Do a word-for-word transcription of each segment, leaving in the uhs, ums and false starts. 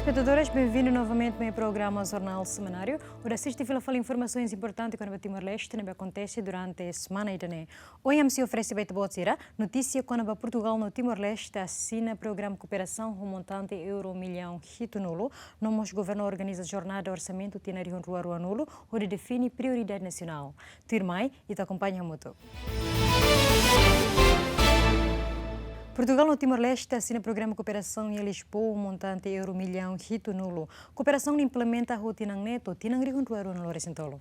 Espectadores, bem-vindo novamente ao programa Jornal Semanário. Hodi asiste fila fali informasaun importante kona-ba Timor-Leste ne'ebé akontese durante semana ida-ne'e. Ohin ami sei oferese ba ita-boot sira notísia kona-ba Portugal no Timor-Leste asina programa kooperasaun ho montante euro millaun hitunulu, no mós governu organiza jornada orsamentu tinan rihun rua ruanulu, hodi define prioridade nasionál. Tuirmai, ita akompaña hamutuk. Portugal no Timor-Leste asina programa kooperasaun iha Lisboa, montante euro millaun hitunulu. Kooperasaun ne'e implementa ho tinan ne'e to'o tinan rihun rua ruanulu resin tolu.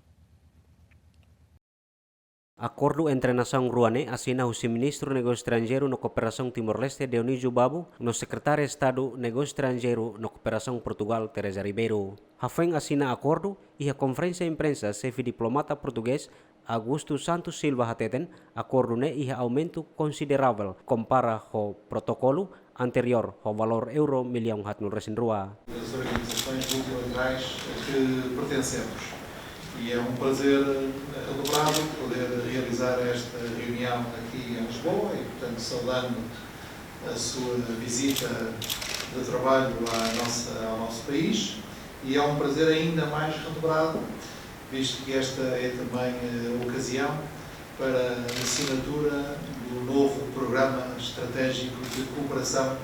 Akordu entre nasaun rua ne'e asina husi Ministru Negósiu Estranjeiru no Kooperasaun Timor-Leste, Dionísio Babo, no Sekretária Estadu Negósiu Estranjeiru no Kooperasaun Portugal, Teresa Ribeiro. Hafoin asina akordu, iha konferénsia imprensa xefe diplomata portugés, Augusto Santos Silva, hateten, akordu ne'e iha aumentu konsideravel kompara ho protokolu anteriór ho valór euro millaun haatnulu resin rua. Das organizações multilaterais a que pertencemos. E é um prazer, eh, redobrado poder realizar esta reunião aqui em Lisboa e, portanto, saudando a sua visita de trabalho à nossa, ao nosso país. E é um prazer ainda mais redobrado, visto que esta é também, eh, a ocasião para a assinatura do novo Programa Estratégico de Cooperação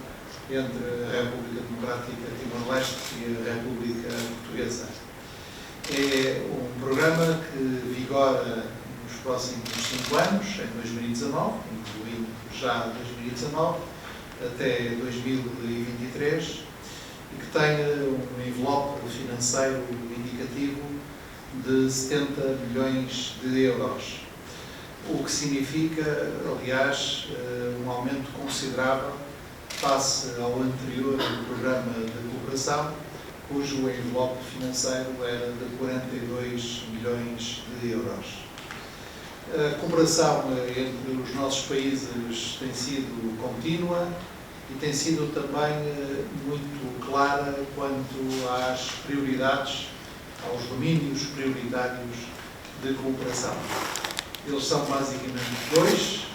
entre a República Democrática Timor-Leste e a República Portuguesa. É um programa que vigora nos próximos cinco anos, em dois mil e dezanove, incluindo já dois mil e dezanove, até dois mil e vinte e três, e que tem, eh, um envelope financeiro indicativo de setenta milhões de euros, o que significa, aliás, eh, um aumento considerável face ao anterior programa de cooperação, cujo envelope financeiro era de quarenta e dois milhões de euros. A cooperação, eh, entre os nossos países tem sido contínua e tem sido também, eh, muito clara quanto às prioridades, aos domínios prioritários de cooperação. Eles são basicamente dois.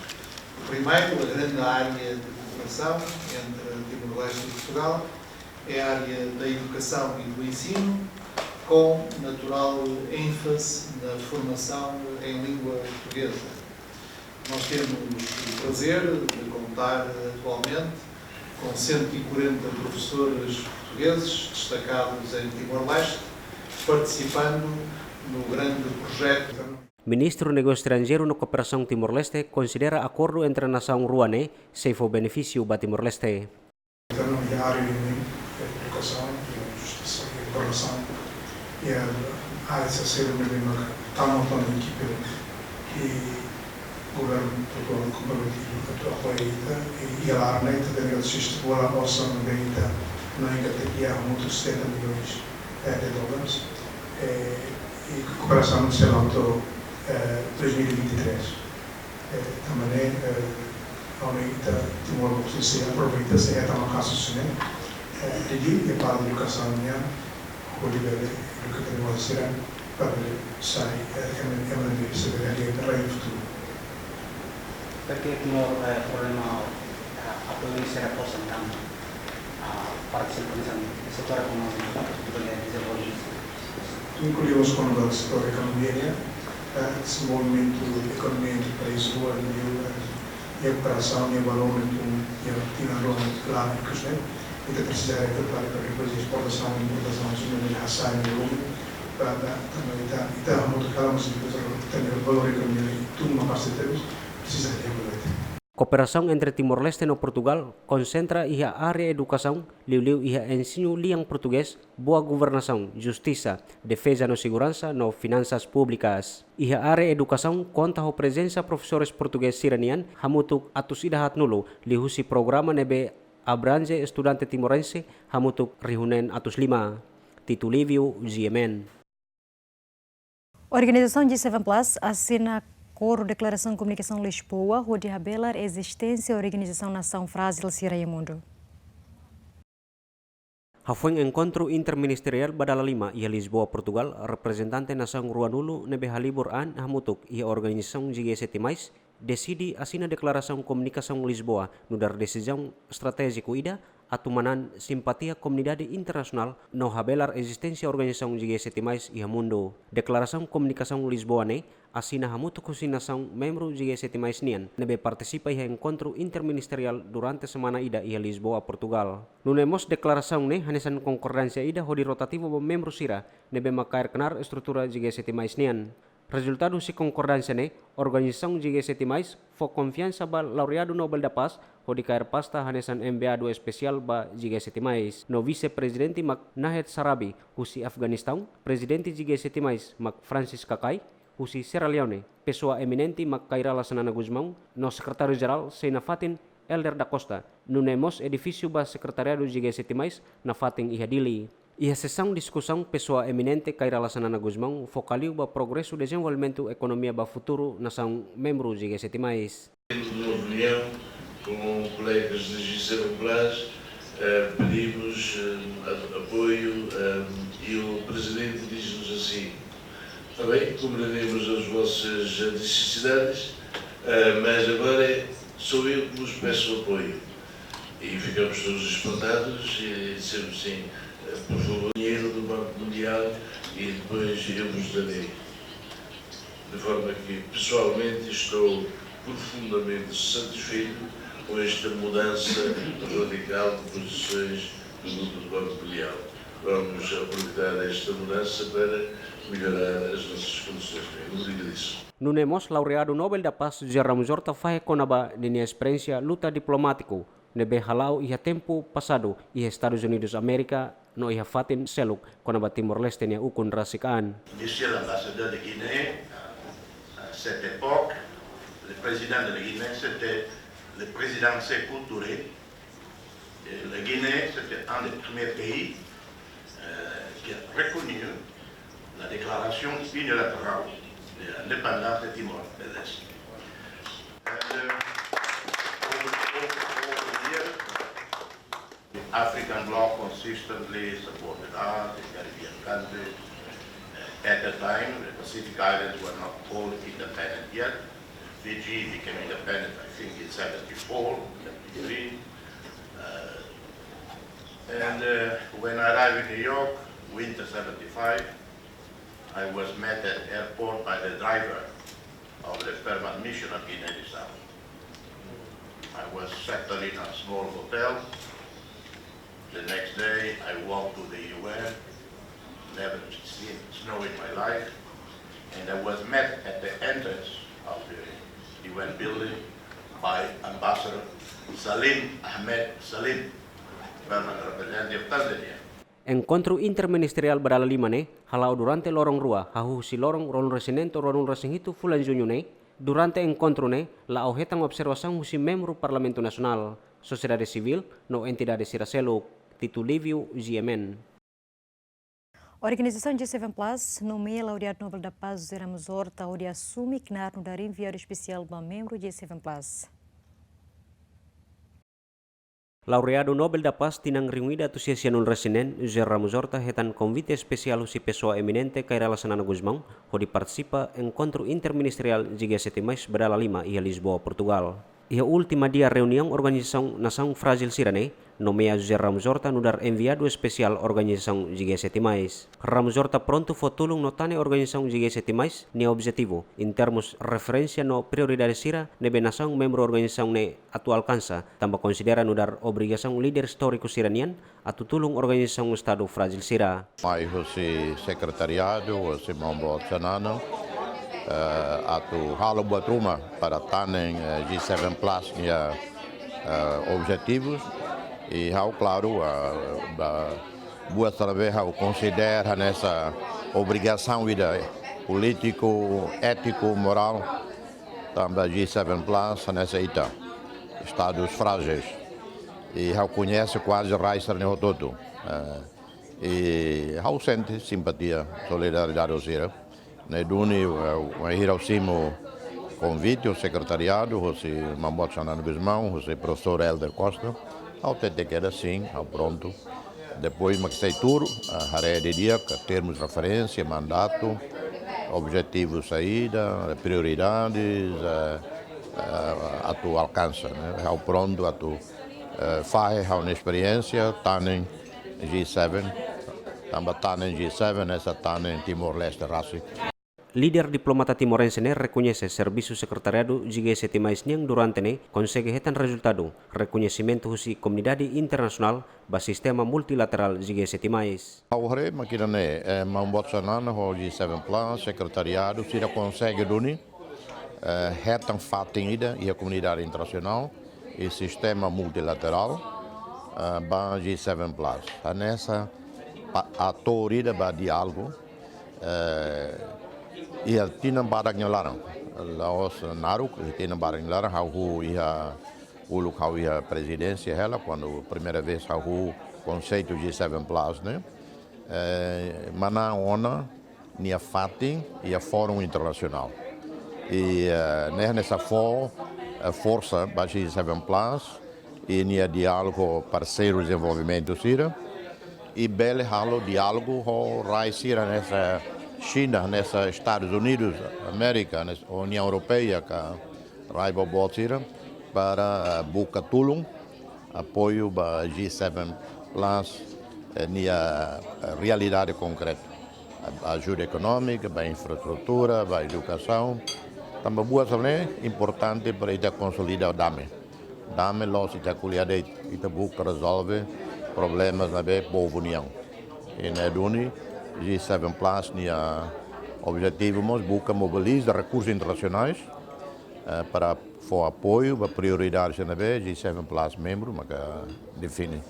O primeiro, a grande área de cooperação entre Timor-Leste e Portugal, é a área da educação e do ensino, com natural ênfase na formação em língua portuguesa. Nós temos o prazer de contar atualmente com cento e quarenta professores portugueses destacados em Timor-Leste, participando no grande projeto. Ministru Negósiu Estranjeiru no Kooperasaun Timor-Leste konsidera akordu entre nasaun rua ne'e sei fó benefísiu ba Timor-Leste. Entaun, iha área de edukasaun, iha justisa, iha governasaun, iha área terseira, ne'ebé mak tama tan ekipa, i governu Portugal komprometidu atu apoia ita, i iha laran ne'e ita tenke asiste, agora osan ne'ebé ita no iha kategoria hamutuk setenta milhões, eh, de dólares, eh, i kooperasaun sei la'o to'o, eh, dois mil e vinte e três. Eh, tanba ne'e, eh, ami ita Timor-Leste sei aproveita, sei hetan maka'as husi ne'e, eh, i, i para edukasaun nian, hodi bele eduka Timor sira, para bele sai, eh, M-, M N B, sei bele harii rai futuru. Porque Timor, eh, problema, eh, apoiu ne'e sei reforsa entaun, ah, para que se possa setór ekonómiku, para que se possa dezenvolve. Inklui mós kona-ba setór ekonomia nian, eh, dezenvolvimentu ekonomia entre país rua, i, eh, i kooperasaun, i valór entre, i tinan rua ne'e, klaru, ikus ne'e, ita presiza rekrutadu para depois esportasaun, importasaun, sumida, hasai, volume, para, para, tanba ita, ita hamutuk hela, mas depois ita-nia valór ekonomia, i tun maka'as tebes, presiza rekrutadu. Kooperasaun entre Timor-Leste no Portugal konsentra iha área edukasaun, liuliu iha ensinu lian portugés, boa governasaun, justisa, defeza no seguransa, no finansas públikas. Iha área edukasaun konta ho prezensa profesores portugés sira-nian hamutuk atus ida haatnulu, liuhusi programa ne'ebé abranje estudante timorense hamutuk rihun neen atus lima. Tito Livio, G M N. Organizasaun G seven Plus asina akordu deklarasaun komunikasaun Lisboa, hodi habelar ezisténsia organizasaun nasaun frázil sira iha mundu. Hafoin enkontru interministeriál ba dala lima iha Lisboa, Portugal, reprezentante nasaun ruanulu ne'ebé halibur an hamutuk iha organizasaun G sete mais, deside asina deklarasaun komunikasaun Lisboa, nu'udar desizaun estratéjiku ida, atu manán simpatia komunidade internasionál no habelar ezisténsia organizasaun G sete mais iha mundu. Deklarasaun komunikasaun Lisboa ne'e asina hamutuk husi nasaun membru G sete mais nian ne'ebé partisipa iha enkontru interministeriál durante semana ida iha Lisboa, Portugal. Nune'e mós deklarasaun ne'e hanesan konkordánsia ida hodi rotativu ba membru sira ne'ebé mak kaer knaar estrutura G sete mais nian. Rezultadu husi konkordánsia ne'e, organizasaun G sete mais fó konfiansa ba laureadu Nobel da Paz hodi kaer pasta hanesan enviadu espesiál ba G sete mais. No vise-prezidente mak Nahed Sarabi husi Afeganistaun, prezidente G sete mais mak Francis Kakai husi Sierra Leone, pesoa eminente mak Kay Rala Xanana Gusmão, no sekretáriu-jerál sei nafatin Helder da Costa, nune'e mós edifísiu ba sekretariadu G sete mais nafatin iha Dili. Iha sesaun diskusaun, pesoa eminente Kay Rala Xanana Gusmão fó ko'alia ba progresu dezenvolvimentu ekonomia ba futuru nasaun membru G sete mais. Temos uma reunião com colegas da G sete plus, eh, pedimos, eh, a-, apoio, eh, e o presidente diz-nos assim: "Está bem, compreendemos as vossas necessidades, eh, mas agora é só eu que vos peço apoio." E ficamos todos espantados e dissemos assim: "Eh, por favor, dinheiro do Banco Mundial e depois eu vos darei." De forma que, pessoalmente, estou profundamente satisfeito com esta mudança radical de posições do grupo do Banco Mundial. Vamos aproveitar esta mudança para melhorar as nossas condições de vida. Obrigadíssimo. Nune'e mós laureadu Nobel da Paz José Ramos Horta fahe kona-ba ninia esperiénsia luta diplomátiku ne'ebé hala'o iha tempu pasadu iha Estadus Unidus Amérika no iha fatin seluk kona-ba Timor-Leste nia ukun rasik an. Monsieur l'ambassadeur de Guinée, à cette époque, le président de la Guinée, c'était le président Sékou Touré. Et la Guinée, c'était un des premiers pays, euh, qui a reconnu la déclaration unilatérale de l'indépendance de Timor de l'Est. And, uh, over, over, over the years, the African bloc consistently supported us, the Caribbean countries. Uh, at the time, the Pacific Islands were not called independent yet. Fiji became independent, I think, in seventy-four, seventy-three. Uh, and, uh, when I arrived in New York, winter seventy-five, I was met at airport by the driver of the permanent mission of Guinea-Bissau. I was settled in a small hotel. The next day, I walked to the U N, never seen snow in my life, and I was met at the entrance of the U N building by Ambassador Salim Ahmed Salim, permanent representative of Tanzania. Enkontru interministeriál ba dala lima ne'e hala'o durante loron rua, hahú husi loron ruanulu-resin-neen to'o ruanulu-resin-hitu fulan Juñu ne'e. Durante enkontru ne'e la'o hetan observasaun husi membru Parlamentu Nasionál, sosiedade sivíl no entidade sira seluk. Tito Livio, G M N. Organizasaun G sete plus nomeia laureadu Nobel da Paz José Ramos Horta hodi asume knaar nu'udar enviadu espesiál ba membru G sete plus. Laureadu Nobel da Paz tinan rihun ida atus sia sianulu-resin-neen, José Ramos Horta hetan konvite espesiál husi pesoa eminente Kay Rala Xanana Gusmão hodi partisipa enkontru interministeriál G sete mais ba dala lima iha Lisboa, Portugal. Iha última dia reuniaun, organizasaun nasaun frajil sira-ne'e nomeia José Ramos Horta nu'udar enviadu espesiál organizasaun G sete mais. Ramos Horta prontu fó tulun no tane organizasaun G sete mais nia objetivu, iha termus referénsia no prioridade sira ne'ebé nasaun membru organizasaun ne'e atu alkansa, tanba konsidera nu'udar obrigasaun líder istóriku sira-nian atu tulun organizasaun Estadu frajil sira. Mai husi sekretariadu, husi maun boot Xanana, eh, atu halo buat ruma para tanen, eh, G sete plus nia, eh, objetivus. I ha'u klaru, eh, ba, buat sira ne'ebé ha'u konsidera hanesan obrigasaun ida polítiku, étiku, morál, tanba G sete plus hanesan ita, Estadus frájeis. I ha'u koñese kuaze rai sira-ne'e hotu-hotu. Eh, i ha'u sente simpatia, solidariedade ho sira. Ne'e duni, eh, wainhira ha'u simu konvite husi sekretariadu, husi maun boot Xanana Gusmão, husi profesór Helder Costa, ha'u hatete katak sin, ha'u prontu. Depois mak sei tuur, eh, haree didi'ak, termus referénsia, mandatu, objetivu saida, prioridades, eh, eh, atu alkansa, ne'e? Ha'u prontu atu Eh, fahe ha'u-nia esperiénsia, tanen G seven, tanba tanen G seven, hanesan tanen Timor-Leste rasik. Líder diplomata timorense ne'e rekoñese servisu sekretariadu G sete mais nian durante ne'e konsege hetan rezultadu, rekoñesimentu husi komunidade internasionál ba sistema multilaterál G sete mais. Ha'u haree mak ida-ne'e, eh, maun-boot Xanana ho G seven plus, sekretariadu, sira konsege duni, eh, hetan fatin ida iha komunidade internasionál, i sistema multilaterál, eh, ba G seven plus. Hanesan pa-, atór ida ba diálogu, eh, iha tinan badak nia laran. La'ós naruk, iha tinan badak nia laran, ha'u hahú iha, uluk ha'u iha prezidénsia hela, kuandu primeira vez ha'u hahú konseitu G seven plus ne'e. Eh, manán ona nia fatin iha fórum internasionál. I, eh, ne'e hanesan fó, eh, forsa ba G seven plus, i nia diálogu ho parseiru dezenvolvimentu sira, i bele halo diálogu ho rai sira hanesan Xina, hanesan Estadus Unidus Amérika, hanesan Uniaun Europeia ka rai boboot sira para, eh, buka tulun, apoiu ba G seven plus, eh, nia, eh, realidade konkreta. A-, ajuda ekonómika, ba infraestrutura, ba edukasaun. Tanba buat sira-ne'e importante para ita konsolida dame. Dame la'ós ita ko'alia de'it, ita buka rezolve problemas ne'ebé povu nian. I ne'e duni, G seven plus nia objetivu mós buka mobiliza rekursus internasionais, eh, para fó apoiu ba prioridade ne'ebé G seven plus membru maka define.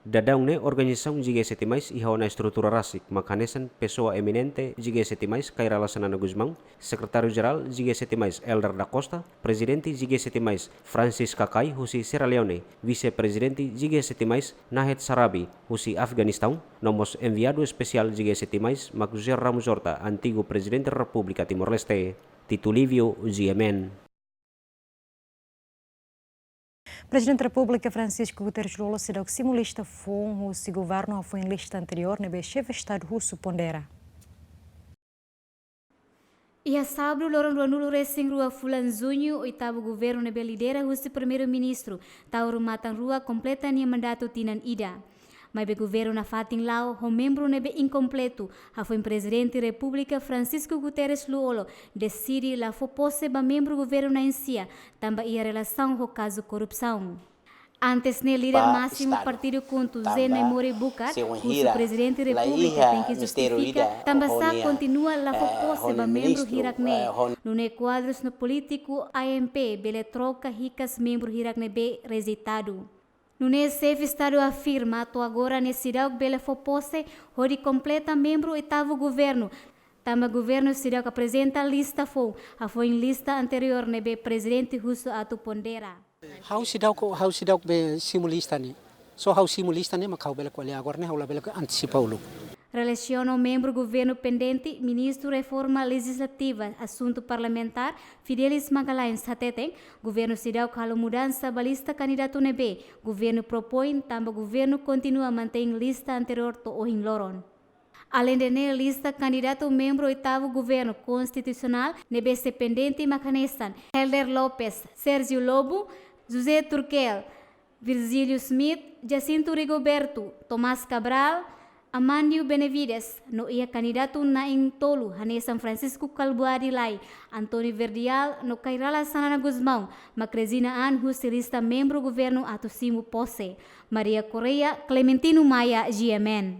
Daudaun ne'e organizasaun G sete mais iha ona estrutura rasik, mak hanesan pesoa eminente G sete mais Kay Rala Xanana Gusmão, Sekretáriu Jerál G sete mais Elder da Costa, Prezidente G sete mais Francis Kakai husi Sierra Leone, Vise-Prezidente G sete mais Nahed Sarabi husi Afeganistaun, no mós enviadu espesiál G sete mais mak José Ramos Horta, antigu Prezidente Repúblika Timor-Leste. Tito Livio, G M N. Prezidente Repúblika Francisco Guterres Lú-Olo seidauk simu lista foun husi governu hafoin lista anteriór ne'ebé Xefe Estadu husu pondera. Iha sábadu, loron ruanulu-resin-rua fulan Juñu, oitavu governu ne'ebé lidera husi Primeiru-Ministru Taur Matan Ruak kompleta nia mandatu tinan ida. Maibé governu nafatin la'o ho membru ne'ebé inkompletu, hafoin Prezidente Repúblika Francisco Guterres Lú-Olo deside la fó pose ba membru governu na'in-sia, tanba iha relasaun ho kazu korrupsaun. Antes ne'e, líder másimu partidu KHUNTO, Zé Naimori Bucar, husu Prezidente Repúblika tenke justifika tanbasá kontinua la fó pose ba membru hirak ne'e. Nune'e kuadrus no polítiku A M P bele troka hikas membru hirak ne'ebé rejeitadu. Nune'e Xefe Estadu afirma to'o agora ne'e seidauk bele fó pose hodi kompleta membru oitavu governu, tanba governu seidauk aprezenta lista foun hafoin lista anteriór ne'ebé Prezidente husu atu pondera. Ha'u seidauk, ha'u seidauk be simu lista ne'e. Só ha'u simu lista ne'e mak ha'u bele ko'alia agora ne'e, ha'u labele antisipa uluk. Relasiona ho membru governu pendente, Ministru Reforma Lejizlativa, Asuntu Parlamentár, Fidelis Magalhães hateten, governu seidauk halo mudansa ba lista kandidatu ne'ebé governu propoin, tanba governu kontinua mantein lista anteriór to'o ohin loron. Aleinde ne'e, lista kandidatu membru oitavu governu konstitusionál ne'ebé sei pendente mak hanesan Helder Lopes, Sérgio Lobo, José Turkel, Virgílio Schmidt, Jacinto Rigoberto, Tomás Cabral, Amândio Benavides, no iha kandidatu na'in-tolu hanesan Francisco Kalbuadi Lay, António Verdial, no Kay Rala Xanana Gusmão, mak rezina an husi lista membru governu atu simu pose. Maria Correia, Clementino Maia, G M N.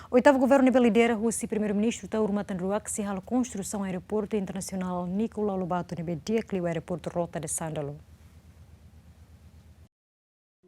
Oitavu governu ne'ebé lidera husi Primeiru-Ministru Taur Matan Ruak sei halo konstrusaun Aeroportu Internasionál Nicolau Lobato ne'ebé di'ak liu Aeroportu Rota do Sândalo.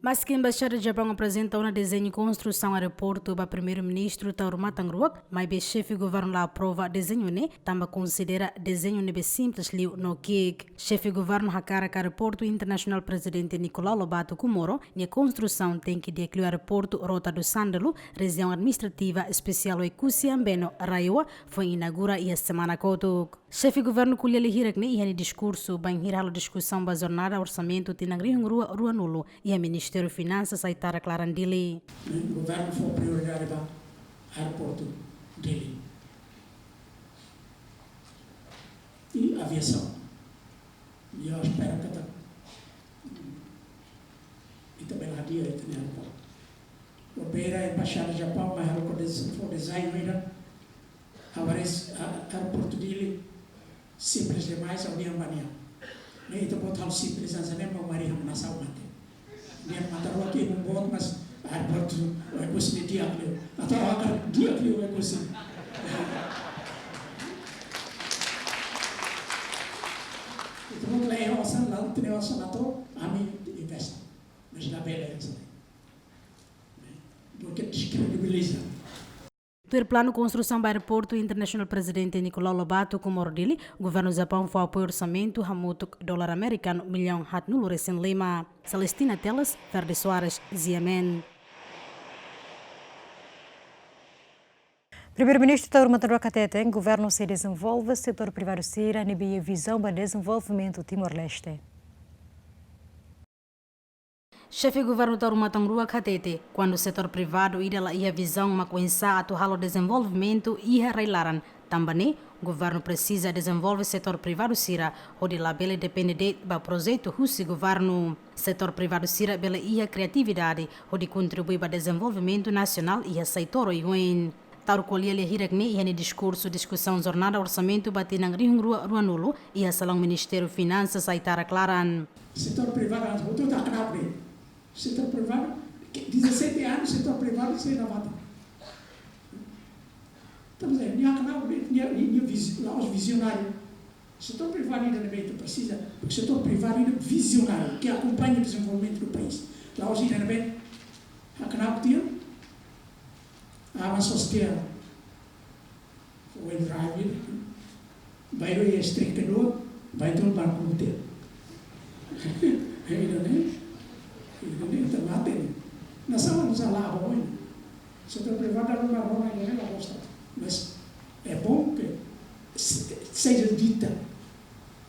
Maski Embaixada Japaun aprezenta ona dezeñu konstrusaun aeroportu ba Primeiru-Ministru Taur Matan Ruak, maibé Xefe Governu la aprova dezeñu ne'e, tanba konsidera dezeñu ne'ebé simples liu no ki'ik. Xefe Governu hakarak aeroportu internasionál Prezidente Nicolau Lobato Comoro nia konstrusaun tenke di'ak liu Aeroportu Rota do Sândalo, Rejiaun Administrativa Espesiál Oekusi Ambeno, RAEOA, foin inaugura iha semana kotuk. Xefe Governu ko'alia hirak ne'e iha nia diskursu bainhira halo diskusaun ba jornada orsamentu tinan rihun rua ruanulu iha Ministériu Finansas Aitarak Laran, Dili. Governu fó prioridade ba aeroportu Dili i aviasaun. I ha'u espera katak Embaixada Japaun, mai halo ko des-, fó design ida. Agora es-, a, aeroportu Dili simples demais, ha'u dehan ba nia. Ne'e ita-boot halo simples hanesan ne'e, mak mari hamnasa mate. Nia mata rua ke buat, mas aeroportu Oekusi ne'e di'ak liu. Atu hakarak di'ak liu Oekusi. Ita-boot la iha osan, la iha osan atu ami investe. Mas labele hanesan ne'e. Porque deskredibiliza. Tuir planu konstrusaun ba Aeroportu Internasionál Prezidente Nicolau Lobato Comoro Dili, Governu Japaun fó apoiu orsamentu hamutuk dolar amerikanu millaun haatnulu resin lima. Celestina Teles, Ferdi Soares, G M N. Primeiru-Ministru Taur Matan Ruak hateten, governu sei dezenvolve setór privadu sira ne'ebé iha vizaun ba dezenvolvimentu Timor-Leste. Xefe Governu Taur Matan Ruak hatete, kuandu setór privadu ida la iha vizaun mak oinsá atu halo dezenvolvimentu iha rai-laran, tanba ne'e, governu presiza dezenvolve setór privadu sira, hodi labele depende de'it ba projetu husi governu. Setór privadu sira bele iha kriatividade, hodi kontribui ba dezenvolvimentu nasionál iha setór oioin. Taur ko'alia lia hirak ne'e iha nia diskursu diskusaun jornada orsamentu ba tinan rihun rua ruanulu iha salaun Ministériu Finansas Aitarak laran. Setór privadu, atu hotu-hotu hakna'ak de'it. Setór privadu, ke, dezassete anos, setór privadu sei levanta. Entaun, nia hakna'ak de'it, nia, nia, nia viz-, la'ós vizionáriu. Setór privadu ida ne'ebé ita presiza, porque setór privadu ida vizionáriu, que acompanha o desenvolvimento do país. La'ós ida ne'ebé hakna'ak tiha, avansa tiha. Foin drive, bairru iha street kedua, bairru tun barku hotel. Ida-ne'e, ida-ne'e ita mate. Nasaun sala apa oin? Setór privadu la rona, la gosta. Mas é bom que se-, seja dita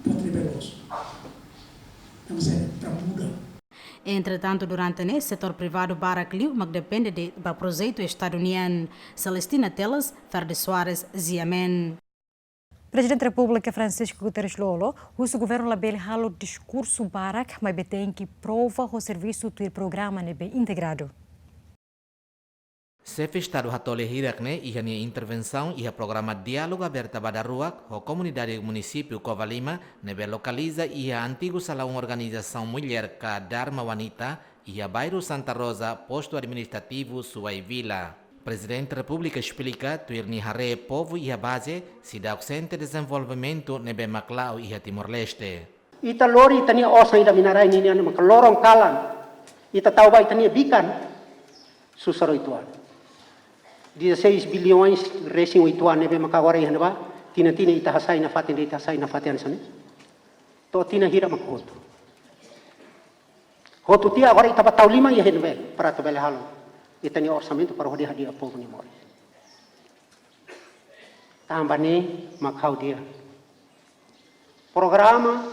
buat ne'ebé loos. Não sei, para mudar. Entretantu, durante ne'e, setór privadu barak liu mak depende de'it ba projetu Estadu nian. Celestina Teles, Ferdi Soares, G M N. Prezidente Repúblika Francisco Guterres Lú-Olo husu governu labele halo diskursu barak, maibé tenke prova ho servisu tuir programa ne'ebé integradu. Xefe Estadu hato'o lia hirak ne'e iha nia intervensaun iha programa Diálogu Aberta ba Daruak ho komunidade munisípiu Covalima ne'ebé lokaliza iha antigu salaun organizasaun mulher ka Dharma Wanita iha bairru Santa Rosa, postu administrativu Suai Vila. Prezidente Repúblika esplika tuir nia haree povu iha baze seidauk sente dezenvolvimentu ne'ebé mak la'o iha Timor-Leste. Ita lori ita-nia osan ida mina-rai ninian mak loron kalan. Ita tau ba ita-nia bikan. Susar oituan. Dezasseis bilhões resin oituan ne'ebé maka agora iha ne'ebá. Tinan-tinan ita hasai nafatin de'it, ita hasai nafatin hanesan ne'e. To'o tinan hira mak hotu. Hotu tiha agora ita bá tau liman iha ne'ebé para atu bele halo ita-nia orsamentu para hodi hadi'a povu nia moris. Tanba ne'e mak ha'u dehan. Programa,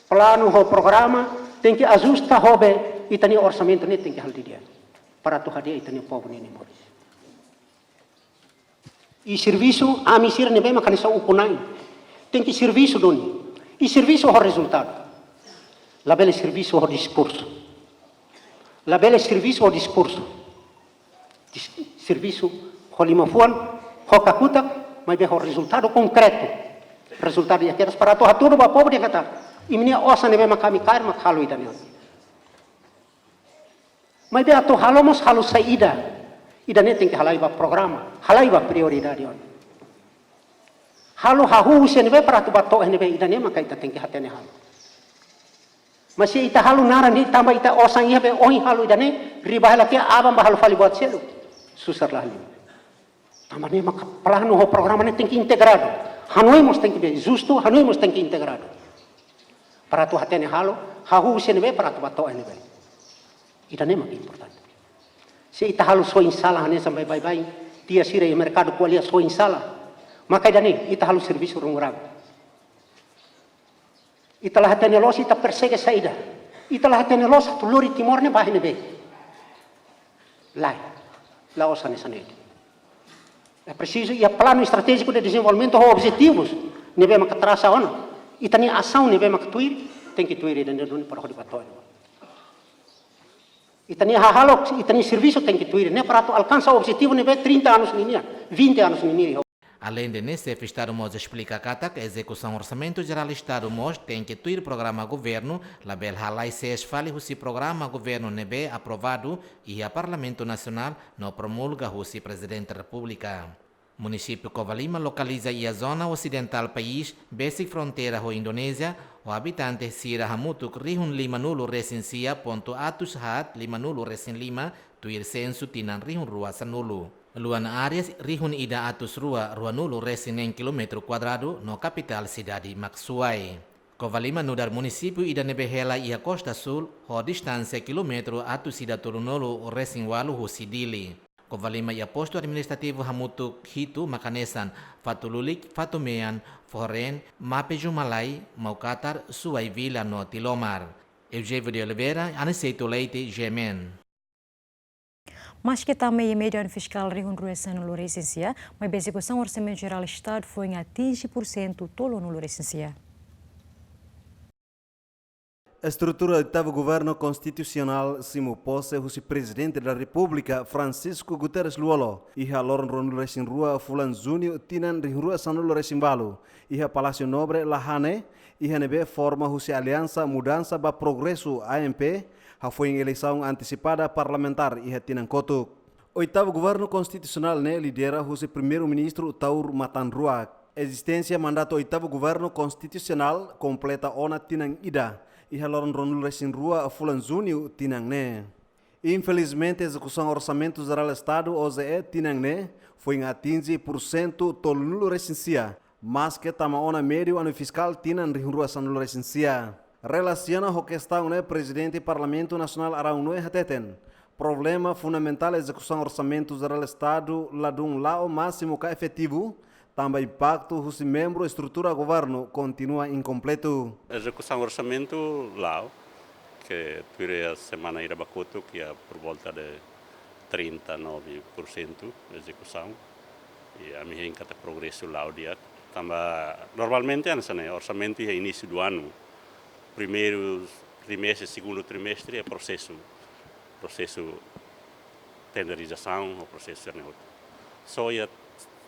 planu ho programa tenke ajusta ho be ita-nia orsamentu ne'e tenke halo didi'ak. Para atu hadi'a ita-nia povu nia moris. I servisu, ami sira ne'ebé mak hanesan ukun-na'in. Tenke servisu duni. I servisu ho rezultadu. Labele servisu ho diskursu. Labele servisu ho diskursu. Dis-, servisu ho liman-fuan, ho kakutak, maibé ho rezultadu konkretu. Rezultadu iha kedas para atu hatudu ba povu dehan katak, imi-nia osan ne'ebé mak ami kaer mak halo ida-ne'e. Maibé atu halo mós halo saida. Ida-ne'e tenke halai ba programa, halai ba prioridade ona. Halo hahú husi ne'ebé para atu bá to'o ne'ebé, ida-ne'e maka ita tenke hatene halo. Mas se ita halo naran de'it tanba ita osan iha be ohin halo ida-ne'e, riba hela tiha aban bá halo fali buat seluk. Susar la liu. Tanba ne'e maka planu ho programa ne'e tenke integradu. Hanoin mós tenke be justu, hanoin mós tenke integradu. Para atu hatene halo, hahú husi ne'ebé para atu bá to'o ne'ebé. Ida-ne'e maka importante. Se ita halo soin-sala hanesan baibain, tiha sira iha merkadu ko'alia soin-sala. Maka ida-ne'e, ita halo servisu rungurang. Ita la hatene loos, ita persege saida. Ita la hatene loos, atu lori Timor ne'e bá iha ne'ebé. Lae, la'ós hanesan ne'e. É preciso iha planu estratéjiku de dezenvolvimentu ho objetivus ne'ebé maka trasa ona. Ita-nia asaun ne'ebé maka tuir, tenke tuir ida-ne'e duni para hodi bá to'o. Ita-nia hahalok, ita-nia servisu tenke tuir ne'e para atu alkansa objetivu ne'ebé trinta anos ninian, vinte anos ninian. Aleinde ne'e, Xefe Estadu mós esplika katak ezekusaun Orsamentu Jerál Estadu mós tenke tuir programa governu, labele halai sees fali husi programa governu ne'ebé aprovadu iha Parlamentu Nasionál no promulga husi Prezidente Repúblika. Munisípiu Covalima lokaliza iha zona osidentál país, besik fronteira ho Indonézia, ho abitante sira hamutuk rihun lima-nulu resin sia pontu atus haat lima-nulu resin lima, tuir sensu tinan rihun rua sanulu. Luan área rihun ida atus rua rua-nulu resin neen kilómetru kuadradu no kapitál sidade Maksuai. Covalima nu'udar munisípiu ida ne'ebé hela iha kosta súl, ho distánsia kilómetru atus ida tolunulu resin ualu husi Dili. Covalima iha postu administrativu hamutuk hitu mak hanesan Fatululik, Fatumean, Foho-Reen, Mapeju-Malai, Maukatar, Suai Vila no Tilomar. Eusébio de Oliveira, Aniceto Leite, G M N. Maske tama iha médiu anu fiskál rihun rua sanulu resin sia, maibé ezekusaun Orsamentu Jerál Estadu foin atinje pursentu tolunulu resin sia. Estrutura Oitavu Governu Konstitusionál simu pose husi Prezidente da Repúblika, Francisco Guterres Lú-Olo, iha loron ruanulu resin rua fulan Juñu tinan rihun rua sanulu resin ualu, iha Palásiu Nobre La Hané, iha ne'ebé forma husi Aliansa Mudansa ba Progresu, A M P, hafoin eleisaun antesipada parlamentár iha tinan kotuk. Oitavu Governu Konstitusionál ne'e lidera husi Primeiru-Ministru Taur Matan Ruak. Ezisténsia mandatu Oitavu Governu Konstitusionál kompleta ona tinan ida, iha loron ruanulu resin rua fulan Juñu tinan ne'e. Infelizmente, ezekusaun Orsamentu Jerál Estadu, O J E, tinan ne'e foin atinje pursentu tolunulu resin sia, maske tama ona médiu anu fiskál tinan rihun rua sanulu resin sia. Relasiona ho kestaun ne'e, Prezidente Parlamentu Nasionál Araun Noe hateten, problema fundamentál ezekusaun Orsamentu Jerál Estadu ladún la'o másimu ka efetivu, tanba impaktu husi membru estrutura governu kontinua inkompletu. Ezekusaun orsamentu la'o, ke tuir semana ida ba kotuk iha por volta de trinta e nove por cento ezekusaun. I ami hein katak progresu la'o di'ak. Tanba normalmente hanesan ne'e, orsamentu iha inísiu do ano, primeiru trimestre, segundu trimestre iha prosesu, prosesu tenderizasaun ou prosesu ne'e hotu. Só iha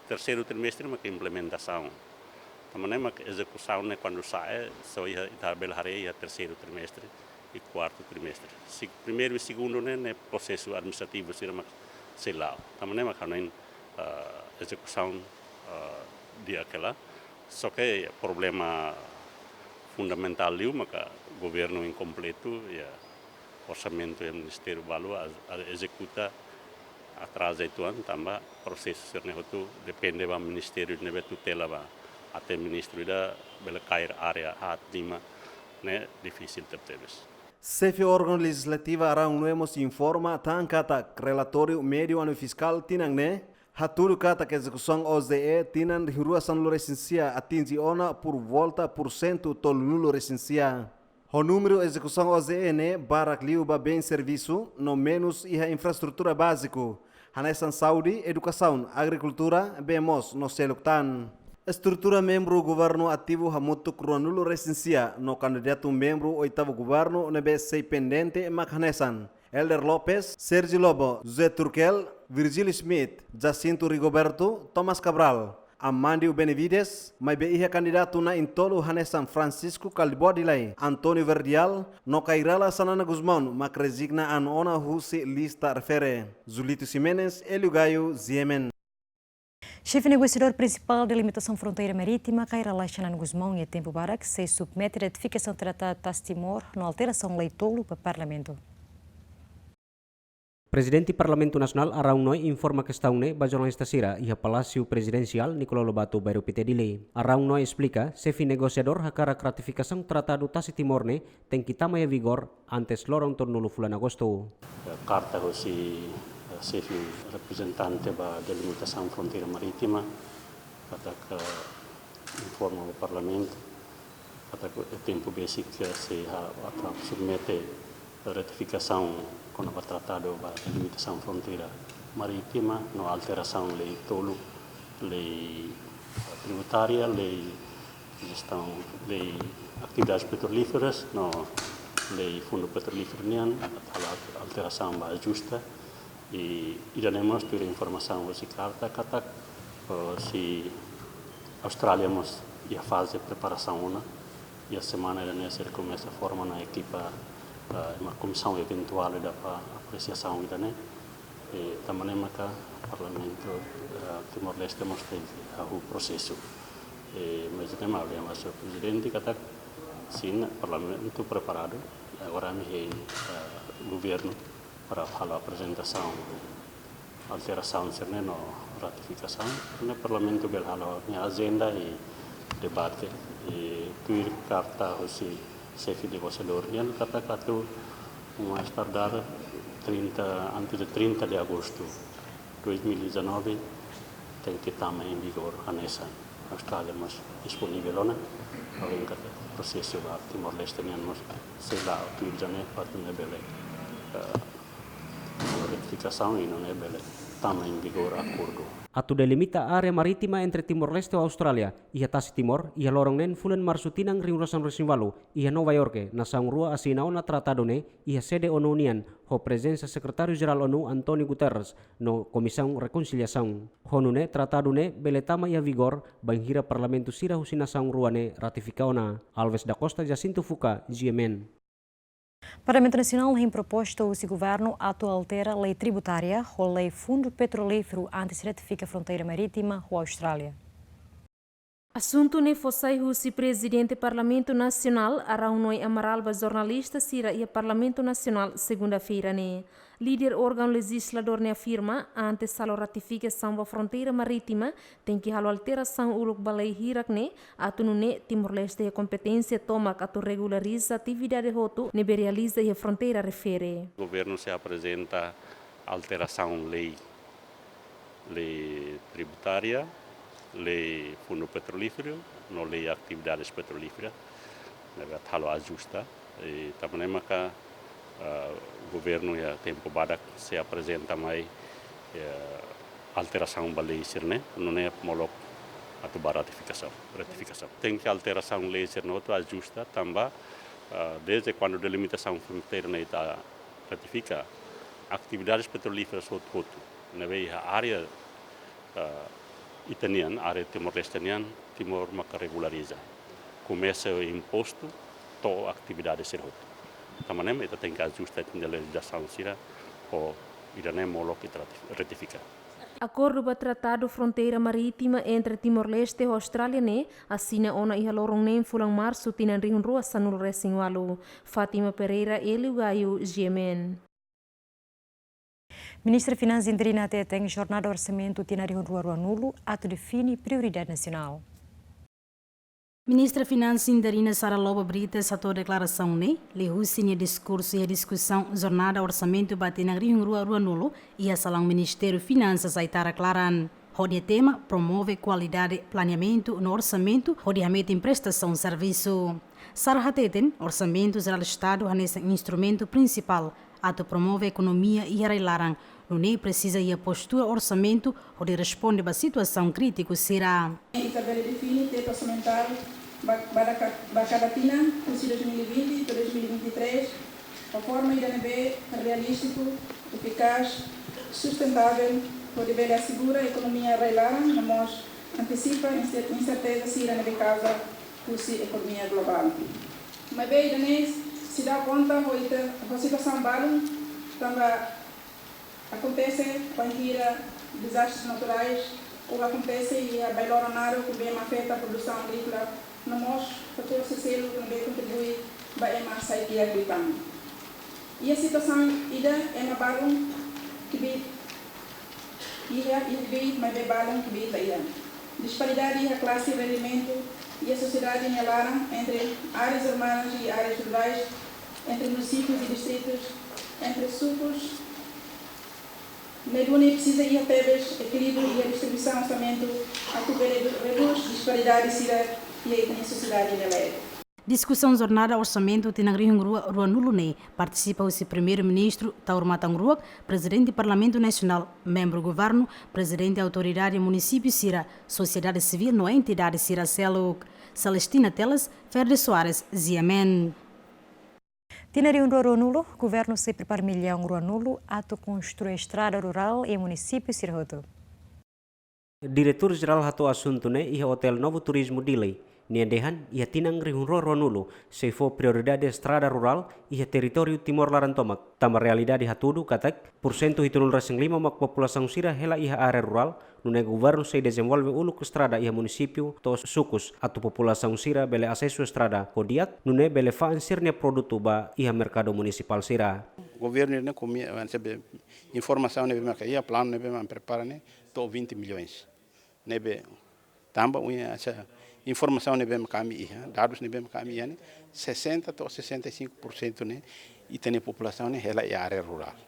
terseiru trimestre mak implementasaun. Tanba ne'e mak ezekusaun ne'e kuandu sa'e, só iha, ita bele haree iha terseiru trimestre i kuartu trimestre. Se primeiru i segundu ne'e, ne'e prosesu administrativu sira mak sei la'o. Tanba ne'e mak hanoin, ah, ezekusaun, ah, di'ak hela. Só ke problema fundamentál liu maka governu inkompletu, iha orsamentu iha ministériu balu a, a ezekuta atraza uitoan tanba prosesu sira-ne'e hotu depende ba ministériu ne'ebé tutela ba. Até ministru ida bele kaer área haat lima, ne'e difisil tebetebes. Xefe órgaun lejizlativa Araun Noe mós informa tan katak relatóriu médiu anu fiskál tinan ne'e hatudu katak ezekusaun O J E tinan rihun rua sanulu resin sia atinje ona por volta pursentu tolunulu resin sia. Ho númeru ezekusaun O J E ne'e barak liu ba bens servisu no menus iha infraestrutura báziku, hanesan saúde, edukasaun, agrikultura, bee moos no seluk tan. Estrutura membru governu ativu hamutuk ruanulu resin sia no kandidatu membru oitavu governu ne'ebé sei pendente mak hanesan Helder Lopes, Sergio Lobo, José Turkel, Virgílio Schmidt, Jacinto Rigoberto, Tomás Cabral, Amandio Benavides, maibé iha kandidatu na'in-tolu hanesan Francisco Kalibodi Lay, António Verdial, no Kay Rala Xanana Gusmão mak rezigna an ona husi lista refere. Julito Ximenes, Hélio Gaio, G M N. Xefe negosiadór prinsipál Delimitasaun Fronteira Marítima, Kay Rala Xanana Gusmão, iha tempu badak sei submete ratifikasaun Tratadu Tasi Timor no alterasaun lei tolu ba Parlamentu. Prezidente Parlamentu Nasionál Araun Noe informa kestaun ne'e ba jornalista sira iha Palásiu Prezidensiál Nicolau Lobato, Bairru Pité, Dili. Araun Noe esplika, xefe negosiadór hakarak ratifikasaun Tratadu Tasi Timor ne'e tenke tama iha vigór antes loron tolunulu fulan Agostu. Karta husi, eh, xefe reprezentante ba Delimitasaun Fronteira Marítima, katak informa ba Parlamentu katak iha tempu besik sei ha, atu submete ratifikasaun kona-ba tratadu ba delimitasaun fronteira marítima no alterasaun lei tolu, lei tributária, lei jestaun, lei atividades petrolíferas no lei fundu petrolíferu nian, atu halo alterasaun ba ajusta, i ida-ne'e mós tuir informasaun husi karta katak, eh, husi Austrália mós iha faze preparasaun ona, iha semana ida-ne'e sira komesa forma ona ekipa, eh, ema komisaun eventuál ida para apresiasaun ida-ne'e. Eh, tanba ne'e maka Parlamentu, eh, Timor-Leste mós tenke hahú prosesu. Eh, mas ita mós, mas prezidente katak sin, Parlamentu preparadu, agora ami hein, eh, governu para halo aprezentasaun alterasaun sira-ne'e no ratifikasaun, ne'e Parlamentu bele halo nia ajenda i debate, i tuir karta husi xefe negosiadór nian katak atu mais tardar trinta, antes de trinta de agosto dois mil e dezanove, tenke tama em vigor hanesan. Austrália mós disponivel ona, alin katak prosesu ba Timor-Leste nian mós sei la'o tuir ida-ne'e, atu nune'e bele, eh, ratifikasaun i nune'e bele tama em vigor akordu. Atu delimita área marítima entre Timor-Leste ho Austrália, iha tasi Timor, iha loron neen fulan Marsu tinan rihun rua sanulu-resin-ualu, iha Nova Iorke, nasaun rua asina ona tratadu ne'e, iha sede ONU nian, ho prezensa Sekretáriu Jerál ONU António Guterres, no Komisaun Rekonsiliasaun. Ho nune'e tratadu ne'e bele tama iha vigór, bainhira parlamentu sira husi nasaun rua ne'e ratifika ona. Alves da Costa, Jacinto Fuca, G M N. Parlamentu Nasionál hein proposta husi governu atu altera lei tributária ho lei fundu petrolíferu antes ratifika fronteira marítima ho Austrália. Asuntu ne'e fó sai husi Prezidente Parlamentu Nasionál, Araújo Amaral, ba jornalista sira iha Parlamentu Nasionál, segunda-feira ne'e. Líder órgaun lejizladór ne'e afirma, antes halo ratifikasaun ba fronteira marítima, tenke halo alterasaun uluk ba lei hirak ne'e, atu nune'e Timor-Leste iha kompeténsia tomak atu regulariza atividade hotu ne'ebé realiza iha fronteira refere. Governu sei aprezenta alterasaun lei, lei tributária, lei fundu petrolíferu, no lei atividades petrolíferas, ne'ebé atu halo ajusta, i tanba ne'e maka, ah, governu iha tempu badak sei aprezenta mai, eh, alterasaun ba lei sira-ne'e, nune'e molok atu ba ratifikasaun, ratifikasaun. Tenke alterasaun lei sira-ne'e hotu ajusta, tanba, ah, desde kuandu delimitasaun fronteira ne'e ita ratifika, atividades petrolíferas hotu-hotu ne'ebé iha área, ah, ita-nian, área Timor-Leste nian, Timor maka regulariza. Komesa impostu to'o atividade sira hotu. Tanba ne'e ita tenke ajusta ita-nia lejizlasaun sira, ho ida-ne'e molok ita ratif-, ratifika. Akordu ba Tratadu Fronteira Marítima entre Timor-Leste ho Austrália ne'e asina ona iha loron neen fulan Marsu tinan rihun rua sanulu-resin-ualu. Fátima Pereira, Hélio Gaio, G M N. Ministra Finansa interina hateten jornada orsamentu tinan rihun rua ruanulu atu define prioridade nasionál. Ministra Finansa interina Sara Lobo Brites hato'o deklarasaun ne'e liuhusi nia diskursu iha diskusaun jornada orsamentu ba tinan rihun rua ruanulu iha salaun Ministériu Finansas Aitarak laran, hodi tema promove kualidade planeamentu no orsamentu hodi hametin prestasaun servisu. Sara hateten, Orsamentu Jerál Estadu hanesan instrumentu prinsipál atu promove ekonomia iha rai-laran, nune'e presiza iha postura orsamentu hodi responde ba situasaun krítiku sira. Ita bele define tetu orsamentál ba, ba da ka-, ba kada tinan, husi dois mil e vinte to'o dois mil e vinte e três, ho forma ida ne'ebé realístiku, efikás, sustentável, hodi bele asegura ekonomia rai-laran, no mós antesipa inser-, inserteza sira ne'ebé kauza husi ekonomia globál. Maibé ida-ne'e sei dau konta ho ita, ho situasaun balun, tanba akontese bainhira dezastres naturais, ou akontese iha bailoro naruk ne'ebé afeta produsaun agríkola, no mós fatór sira seluk ne'ebé kontribui ba ema sai kiak liután. Iha situasaun ida ema balun kbiit, iha, iha kbiit, maibé balun kbiit laiha. Disparidade iha klase rendimentu iha sosiedade nia laran entre áreas urbanas i áreas rurais, entre munisípius i distritus, entre sukus. Ne'e duni presiza iha tebes ekilíbriu iha distribuisaun orsamentu atu bele redús disparidade sira iha ita-nia sosiedade nia laran. Diskusaun jornada orsamentu tinan rihun rua ruanulu ne'e partisipa husi Primeiru-Ministru Taur Matan Ruak, Prezidente Parlamentu Nasionál, membru governu, prezidente autoridade munisípiu sira, sosiedade sivíl no entidade sira seluk. Celestina Teles, Ferde Soares, G M N. Tinan rihun rua ruanulu, governu sei prepara millaun ruanulu atu konstrui estrada rurál iha munisípiu sira hotu. Diretór Jerál hato'o asuntu ne'e iha Hotel Novo Turismo Dili. Nia dehan, iha tinan rihun rua ruanulu, sei fó prioridade estrada rurál iha territóriu Timor laran tomak. Tanba realidade hatudu katak, pursentu hitunulu resin lima mak populasaun sira hela iha área rurál, nune'e governu sei dezenvolve uluk estrada iha munisípiu to'o sukus atu populasaun sira bele asesu estrada ho di'ak, nune'e bele fa'an sira-nia produtu ba iha merkadu munisipál sira. Governu ne'e komi, wan sebe informasaun ne'ebé maka iha planu ne'ebé mak prepara ne'e to'o vinte milhões. Ne'ebé tanba ohin hanesan informasaun ne'ebé mak ami iha, dadus ne'ebé mak ami iha ne'e, sessenta to'o sessenta e cinco por cento ne'e ita-nia populasaun ne'e hela iha área rurál.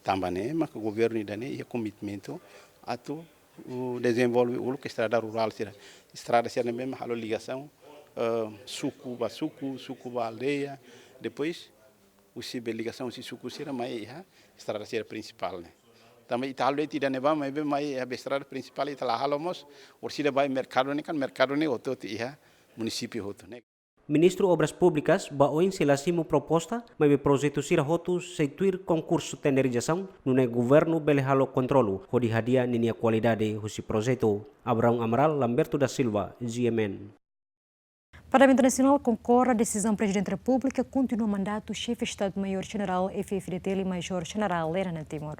Tanba ne'e maka governu ida-ne'e iha komitmentu atu, uh, dezenvolve uluk estrada rurál sira. Estrada sira ne'ebé mak halo ligasaun, eh, suku ba suku, suku ba aldeia. Depois, husi be ligasaun husi suku sira mai iha estrada sira prinsipál ne'e. Tanba ita halo de'it ida-ne'ebá, maibé mai iha be estrada prinsipál ita la halo mós, orsida ba merkadu ne'e kan merkadu ne'e hotu-hotu iha munisípiu hotu ne'e. Ministru Obras Públikas ba oin sei la simu proposta, maibé projetu sira hotu sei tuir konkursu tenderizasaun, nune'e governu bele halo kontrolu hodi hadi'a ninia kualidade husi projetu. Abraão Amaral, Lamberto da Silva, G M N. Parlamentu Nasionál konkorda desizaun Prezidente Repúblika kontinua mandatu Xefe Estadu Maiór Jenerál F F D T L, Majór Jenerál Lere Anan Timur.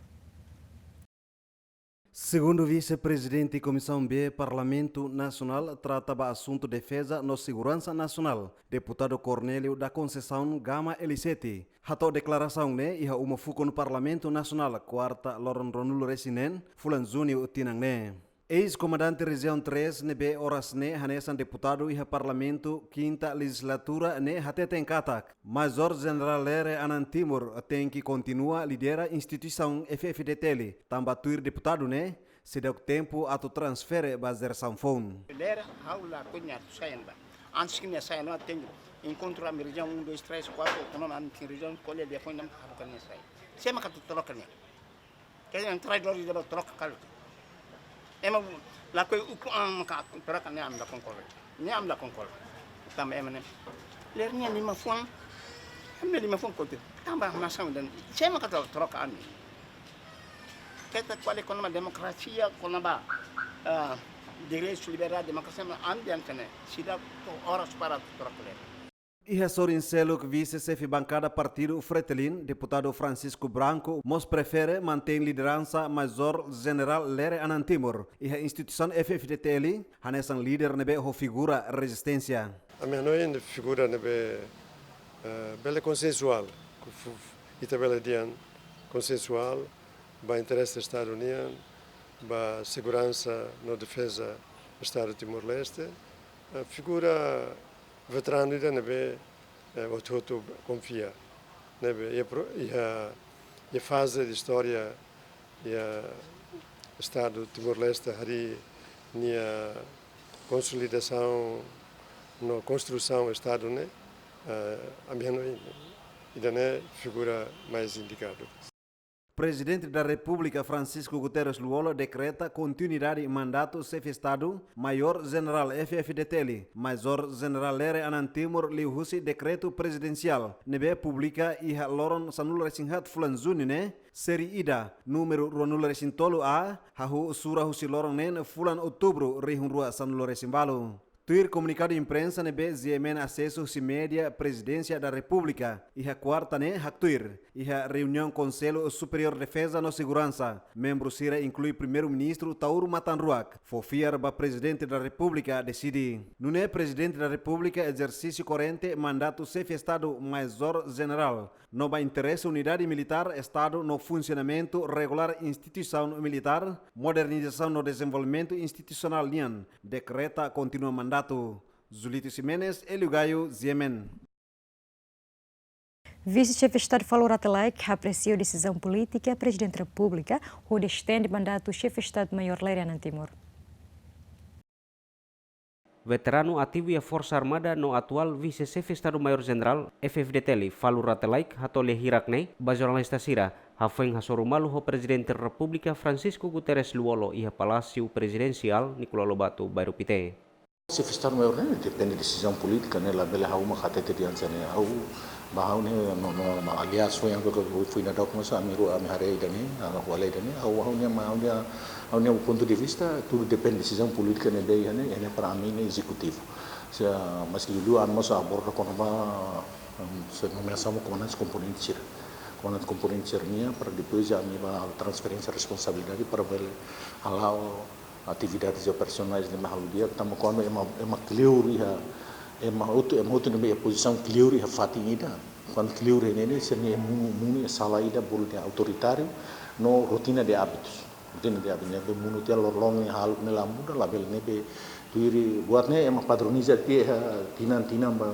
Segundu Vise-Prezidente Komisaun B Parlamentu Nasionál trata ba asuntu defeza no seguransa nasionál, Deputadu Cornélio da Conceição Gama Eliseti, hato'o deklarasaun ne'e iha uma fukun Parlamentu Nasionál, kuarta loron ruanulu resin neen, fulan Juñu tinan ne'e. Eis-komandante Rejiaun três ne'ebé oras ne'e hanesan deputadu iha Parlamentu Kinta Lejizlatura ne'e hateten katak, Majór Jenerál Lere Anan Timur tenke kontinua lidera instituisaun F F D T L, tanba tuir deputadu ne'e, seidauk tempu atu transfere ba jerasaun foun. Lere ha'u lakohi nia atu sai ona ba. Antes que nia sai ona ba, tenke enkontru ami rejiaun um, dois, três, quatro, autonomia, ami rejiaun ko'alia, depois nia mak haruka nia sai. Sé mak atu troka nia? Katak nia traidór ida ba troka kalu. Ema lakohi ukun an maka troka ne'e ami la konkorda. Ne'e ami la konkorda. Tanba ema ne'e. Lere nia liman-fuan. Ami liman-fuan kotu. Tanba nasaun ida-ne'e. Sé mak atu troka ami? Keta kuali kona-ba demokrasia, kona-ba, ah, direitu, liberdade, demokrasia, ami dehan katak ne'e. Seidauk to'o oras para troka lere. Iha sorin seluk, Vise-Xefe Bankada Partidu Fretilin, Deputadu Francisco Branco, mós prefere mantein lideransa Majór Jenerál Lere Anan Timur iha instituisaun F F D T L, hanesan líder ne'ebé ho figura rezisténsia. Ami hanoin figura ne'ebé, eh, bele konsensuál, ku fu-, ita bele dehan konsensuál, ba interese Estadu nian, ba seguransa no defeza Estadu Timor-Leste, eh, figura veteranu ida ne'ebé, eh, hotu-hotu konfia. Ne'ebé, iha pro-, iha, iha faze de istória, iha Estadu Timor-Leste harii nia konsolidasaun no konstrusaun Estadu ne'e, eh, ami hanoin ida-ne'e figura mais indikadu. Prezidente da Repúblika Francisco Guterres Lú-Olo dekreta kontinuidade mandatu Xefe Estadu Maiór Jenerál F F D T L, Majór Jenerál Lere Anan Timur liuhusi dekretu prezidensiál ne'ebé publika iha loron sanulu resin haat fulan Juñu ne'e, série ida, númeru ruanulu resin tolu A, hahú sura husi loron neen fulan Outubru rihun rua sanulu resin balu. Tuir komunikadu imprensa ne'ebé G M N asesu husi média Prezidénsia da Repúblika, iha kuarta ne'e haktuir, iha reuniaun Konsellu Superiór Defeza no Seguransa, membru sira inklui Primeiru-Ministru Taur Matan Ruak, fó fiar ba Prezidente da Repúblika deside. Nune'e Prezidente da Repúblika ezersísiu korrente mandatu Xefe Estadu Majór Jenerál, no ba interese unidade militár, Estadu no funsionamentu regulár instituisaun militár, modernizasaun no dezenvolvimentu institusionál nian, dekreta kontinua mandatu. Julito Ximenes, Hélio Gaio, G M N. Vise-Xefe Estadu Falur Rate Laek apresia desizaun polítika Prezidente Repúblika hodi estende mandatu Xefe Estadu Maiór Lere Anan Timur. Veteranu ativu iha Forsa Armada no atuál Vise-Xefe Estadu Maiór Jenerál F F D T L, Falur Rate Laek, hato'o lia hirak ne'e ba jornalista sira, hafoin hasoru malu ho Prezidente Repúblika Francisco Guterres Lú-Olo iha Palásiu Prezidensiál Nicolau Lobato, Bairru Pité. Xefe Estadu Maiór ne'e depende desizaun polítika, ne'e labele ha'u mak hatete dehan hanesan ne'e. Ha'u Ba ha'u ne'e no, no, no, aliás, foin, foin daudauk mós ami rua, ami haree ida-ne'e, ah, ha'u haree ida-ne'e, ha'u, ha'u-nia, ha'u-nia, ha'u-nia pontu de vista, tudu depende desizaun polítika ne'ebé iha ne'e, iha ne'e para ami ne'e ezekutivu. Se, ah, maske liuliu ami mós aborda kona-ba, em, se nomeasaun komandante komponente sira. Komandante komponente sira-nian, para depois ami ba transferénsia responsabilidade para bele hala'o atividades operasionais ne'ebé halo di'ak, tanba kuandu ema, ema kleur iha, ema hotu, ema hotu ne'ebé iha pozisaun kleur iha fatin ida. Kuandu kleur iha ne'e, sira-nia monu, monu iha sala ida bolu dehan autoritáriu no rotina de hábitos. Rotina de hábitos ne'ebé monu tiha loroloron iha hahalok ne'e la muda, labele ne'ebé tuir buat ne'e ema padroniza tiha iha tinan-tinan ba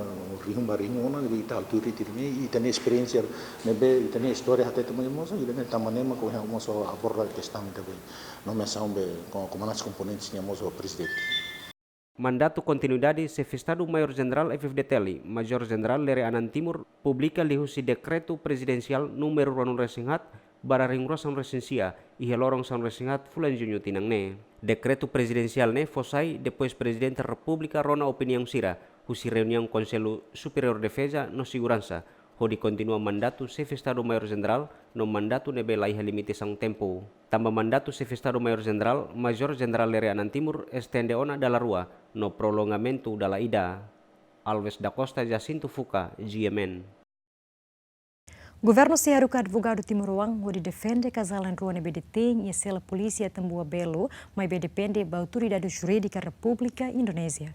rihun ba rihun ona, ne'ebé ita halo tuir tiha ne'e, ita-nia esperiénsia ne'ebé ita-nia istória hatete mai mós, ida-ne'e tanba ne'e mak ohin ha'u mós aborda kestaun ida be nomeasaun be ko-, komandante komponente nian mós ho prezidente. Mandatu kontinuidade Xefe Estadu Maiór Jenerál F-FDTL, Majór Jenerál Lere Anan Timur, publika liuhusi Dekretu Prezidensiál númeru ruanulu-resin-haat barra rihun rua sanulu-resin-sia, iha loron sanulu-resin-haat fulan Juñu tinan ne'e. Dekretu Prezidensiál ne'e fó sai depois Prezidente Repúblika rona opiniaun sira husi reuniaun Konsellu Superiór Defeza no Seguransa, hodi kontinua mandatu Xefe Estadu Maiór Jenerál no mandatu ne'ebé la iha limitasaun tempu. Tanba mandatu Xefe Estadu Maiór Jenerál, Major Jenerál Lere Anan Timur estende ona dala rua no prolongamentu dala ida. Alves da Costa, Jacinto Fuca, G M N. Governu sei haruka advogadu timoroan hodi defende kazál na'in-rua ne'ebé detein iha sela polísia Atambua Belo, maibé depende ba autoridade jurídika Repúblika Indonézia.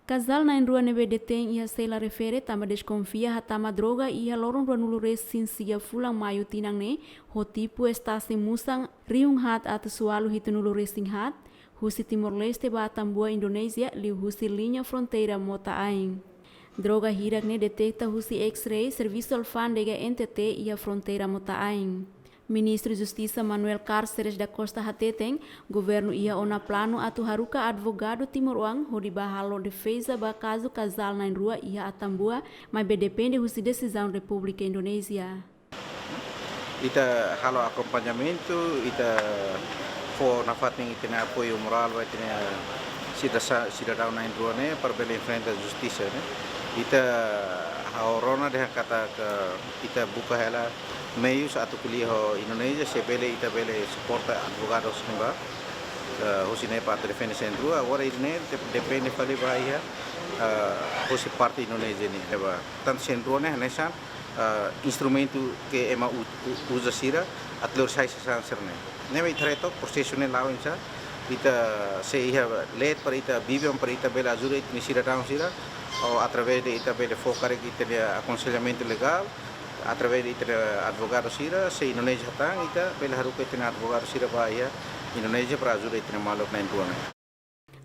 Kazál na'in-rua ne'ebé detein iha sela refere tanba deskonfia hatama droga iha loron ruanulu-resin-sia fulan Maiu tinan ne'e, ho tipu Stasi Musang rihun haat atus ualu hitunulu-resin-haat, husi Timor-Leste ba Atambua, Indonézia, liuhusi liña fronteira Mota Ain. Droga hirak ne'e deteta husi X-ray Servisu Alfándega N T T iha fronteira Mota Ain. Ministru Justisa Manuel Cárceres da Costa hateten, governu iha ona planu atu haruka advogadu timoroan hodi ba halo defeza ba kazu kazál na'in-rua iha Atambua, maibé depende husi desizaun Repúblika Indonézia. Ita halo akompañamentu, ita fó nafatin ita-nia apoiu morál ba ita-nia sida-, sidadaun na'in-rua ne'e para bele enfrenta justisa ne'e. Ita ha'u rona dehan katak ita buka hela meius atu ko'alia ho Indonézia, se bele ita bele suporta advogadu sira-ne'e ba, eh, husi ne'e para atu defende na'in-rua, agora ida-ne'e de-, depende fali ba iha, eh, husi parte Indonézia nian, ba. Tantu na'in-rua ne'e hanesan, eh, instrumentu ke ema u-, u-, uza sira atu lori sai sasán sira-ne'e. Ne'e mak ita haree took prosesu ne'e la'o oinsá, ita sei iha leet para ita biban para ita bele ajuda ita-nia sidadaun sira, ou através de ita bele fó karik ita-nia akonselhamentu legál, através de ita-nia advogadu sira, se Indonézia hatán, ita bele haruka ita-nia advogadu sira ba iha Indonézia para ajuda ita-nia maluk na'in-rua ne'e.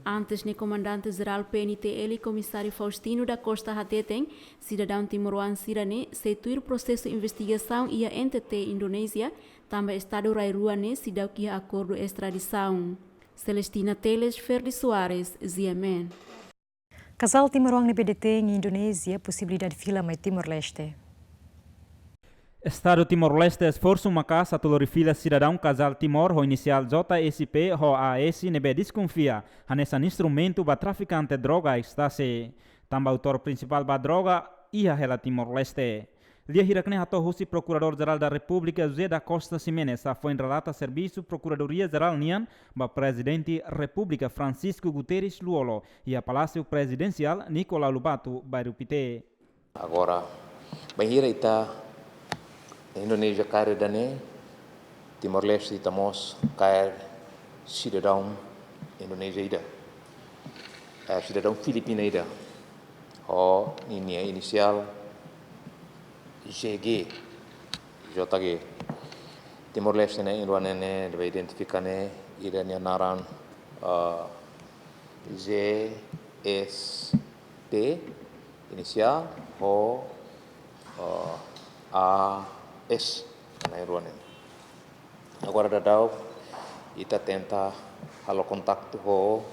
Antes ne'e, Komandante Jerál P N T L, Komisáriu Faustino da Costa hateten, sidadaun timoroan sira-ne'e sei tuir prosesu investigasaun iha N T T Indonézia, tanba estadu rai-rua ne'e seidauk iha akordu estradisaun. Celestina Teles, Ferdi Soares, G M N. Kazál timoroan ne'ebé detein iha Indonézia posibilidade fila mai Timor-Leste. Estadu Timor-Leste esforsu maka'as atu lori fila sidadaun kazál Timor ho inisiál J S P ho A S ne'ebé deskonfia hanesan instrumentu ba trafikante droga Stasi. Tanba autór prinsipál ba droga iha hela Timor-Leste. Lia hirak ne'e hato'o husi Prokuradór Jerál da Repúblika José da Costa Ximenes, hafoin relata Servisu Prokuradoria Jerál nian ba Prezidente Repúblika Francisco Guterres Lú-Olo, iha Palásiu Prezidensiál Nicolau Lobato, Bairru Pité. Agora, bainhira ita Indonézia kaer ida-ne'e, Timor-Leste ita mós kaer sidadaun Indonézia ida. Eh, sidadaun Filipina ida. Ho ninia inisiál J G, J G. Timor-Leste ne'e, na'in-rua ne'e, ne'ebé identifika ne'e, ida-nia naran, eh, J S P, inisiál, ho, eh, A S, na'in-rua ne'e. Agora daudaun ita tenta halo kontaktu ho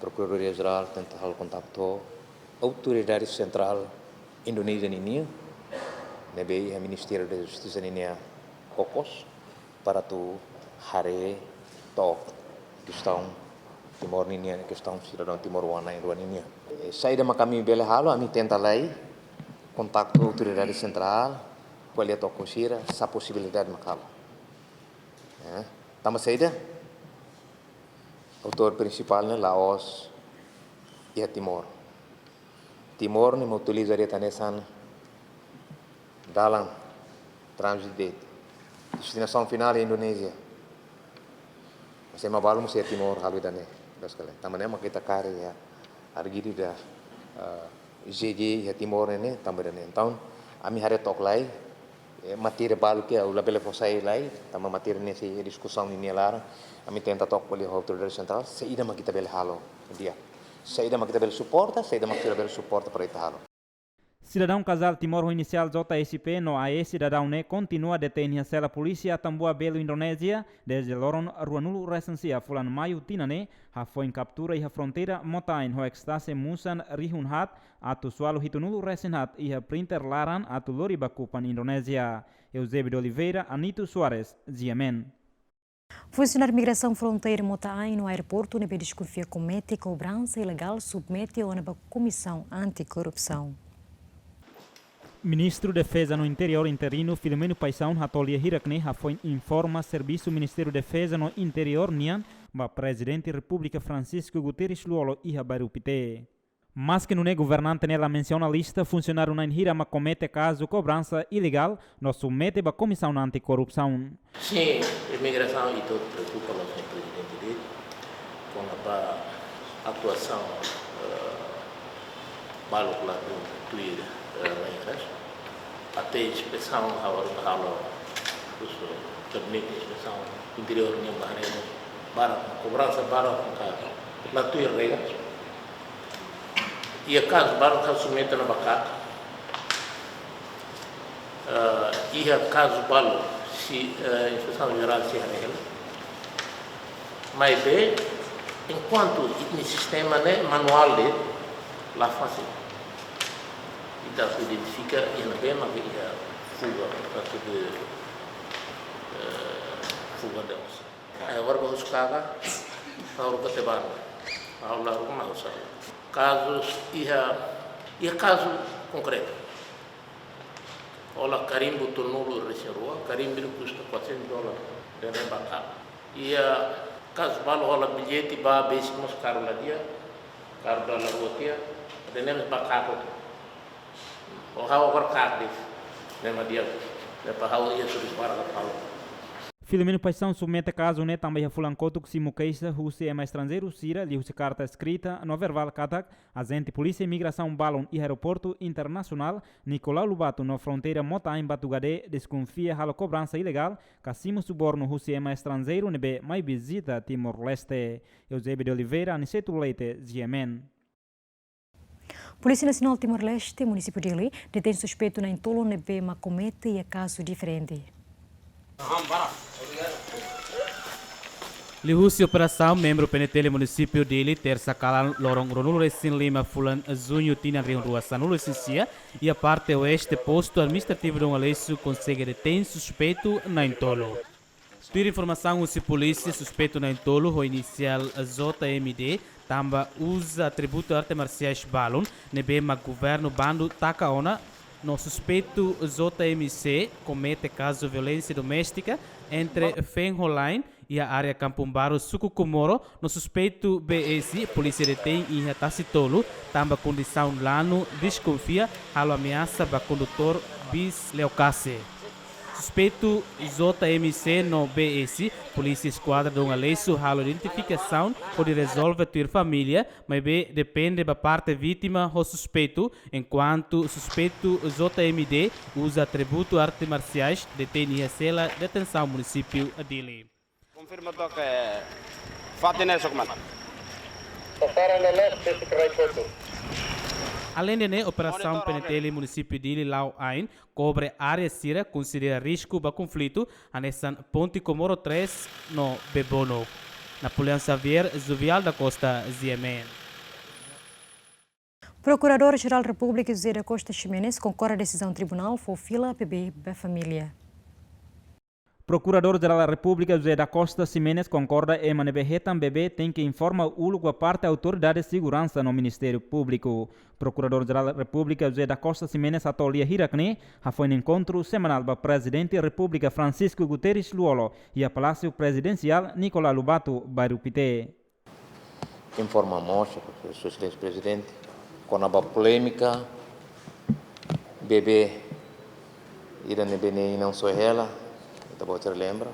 Prokuradoria Jerál, tenta halo kontaktu ho autoridade sentrál Indonézia ninian, ne'ebé iha Ministériu da Justisa ninia kokos, para atu haree took kestaun Timor ninian, kestaun sidadaun timoroan na'in-rua ninian. Eh, saida mak ami bele halo, ami tenta lai, Kontaktu autoridade sentrál, ko'alia to'o sira, sá posibilidade mak halo. Eh, tanba saida, autór prinsipál ne'e la'ós iha Timor. Timor ne'e mak utiliza de'it hanesan dalan tránzitu de'it. Destinasaun finál iha Indonézia. Mas ema balu mós iha Timor halo ida-ne'e. Tanba ne'e mak ita kaer iha arguidu ida, eh, G G iha Timor ne'e, tanba ida-ne'e. Entaun, ami haree took lai, eh, matéria balu ke ha'u labele fó sai lai, tanba matéria ne'e sei diskusaun ninia laran, ami tenta took fali ho autoridade sentrál, saida mak ita bele halo di'ak. Saida mak ita bele suporta, saida mak ita bele suporta para ita halo. Sidadaun kazál Timor ho inisiál J S P no A S daudaun ne'e kontinua detein iha sela polísia Atambua Belo, Indonézia, dezde loron ruanulu resin sia fulan Maiu tinan ne'e, hafoin kaptura iha fronteira Mota-Ain ho ekstase musan rihun haat, atus ualu hitunulu resin haat iha printer laran atu lori ba kupan Indonézia. Eusébio de Oliveira, Anito Soares, G M N. Funsionáriu Migrasaun Fronteira Mota-Ain no aeroportu ne'ebé deskonfia komete kobransa ilegál submete ona ba Komisaun Antikorrupsaun. Ministru Defeza no Interiór interinu Filomeno Paixão hato'o lia hirak ne'e hafoin informa Servisu Ministériu Defeza no Interiór nian ba Prezidente Repúblika Francisco Guterres Lú-Olo iha Bairru Pité. Maske nune'e governante ne'e la mensiona lista funsionáriu na'in hira mak komete kazu kobransa ilegál no submete ba Komisaun Antikorrupsaun. Sin, Migrasaun ita preokupa ho señór Prezidente de'it, kona-ba atuasaun, eh, balu klaru tuir, eh, regras. Até inspesaun ha'u halo, husu gabinete inspesaun interiór nian ba haree, barak, kobransa barak ka la tuir regras. Iha kazu balu kazu submete ona ba KAK. Eh, iha kazu balu sei, eh, Inspesaun Jerál sei haree hela. Maibé, enkuantu ita-nia sistema ne'e manuál de'it, la fasil ita atu identifika iha ne'ebé mak iha fuga, portantu de, eh, fuga de onça. Ai, agora ba husu KAK, ha'u haruka tiha ba ne'e. Ha'u la haruka, mas ha'u sabe. Kazus iha, iha kazu konkretu. Hola karimbu tolunulu resin rua, karimbu ne'e kusta quatrocentos dólares, ida-ne'e ba KAK. Iha kazu balu hola billete ba besik mós karu la di'ak, karu dala rua tiha, ida-ne'e mós ba KAK. Ho ha'u agora KAK de'it, ne'e mak di'ak, ne'e para ha'u iha servisu para ha'u. Filomeno Paixão submete kazu ne'e tanba iha fulan kotuk simu keixa husi ema estranjeiru sira liuhusi karta eskrita no vervál katak ajente polísia imigrasaun balun iha aeroportu internasionál Nicolau Lobato no fronteira Mota-Ain Batugade deskonfia halo kobransa ilegál ka simu subornu husi ema estranjeiru ne'ebé mai vizita Timor-Leste. Eusébio de Oliveira, Aniceto Leite, G M N. Polísia Nasionál Timor-Leste, Munisípiu Dili, detein suspeitu na'in tolu ne'ebé mak komete iha kazu diferente. Liuhusi operasaun, membru P N T L Munisípiu Dili, tersa kalan loron ruanulu resin lima fulan Juñu tinan rihun rua sanulu resin sia, iha parte oeste postu administrativu Dom Aleixo konsege detein suspeitu na'in tolu. Tuir informasaun husi polísia, suspeitu na'in tolu ho inisiál J M D, tanba uza atributu arte marsiais balun ne'ebé mak governu bandu taka ona, no suspeitu J M C komete kazu violénsia doméstika entre feen ho la'en iha área Kampung Baru, suku Comoro, no suspeitu B S polísia detein iha Tasitolu, tanba kondisaun lanu deskonfia halo ameasa ba kondutór bis Leocase. Suspeitu J M C no B S, polísia eskuadra Dom Aleixo halo identifikasaun hodi rezolve tuir família, maibé depende ba parte vítima ho suspeitu, enkuantu suspeitu J M D uza atributu arte marsiais, detein iha sela detensaun Munisípiu Dili. Konfirma took fatin ne'e sokman. Aleinde ne'e, operasaun P N T L Munisípiu Dili la'o ain kobre área sira konsidera risku ba konflitu, hanesan Ponte Comoro três no Bebono. Napoleão Xavier, Juvial da Costa, G M N. Prokuradór-Jerál Repúblika José da Costa Ximenes konkorda desizaun tribunál fó fila bebé ba família. Prokuradór-Jerál Repúblika José da Costa Ximenes konkorda ema ne'ebé hetan bebé tenke informa uluk ba parte autoridade seguransa no Ministériu Públiku. Prokuradór-Jerál Repúblika José da Costa Ximenes hato'o lia hirak ne'e hafoin enkontru semanál ba Prezidente Repúblika Francisco Guterres Lú-Olo iha Palásiu Prezidensiál Nicolau Lobato, Bairru Pité. Informa mós, Sua Exelénsia Prezidente, kona-ba polémika bebé ida ne'ebé nia inan soe hela, ita-boot sira lembra,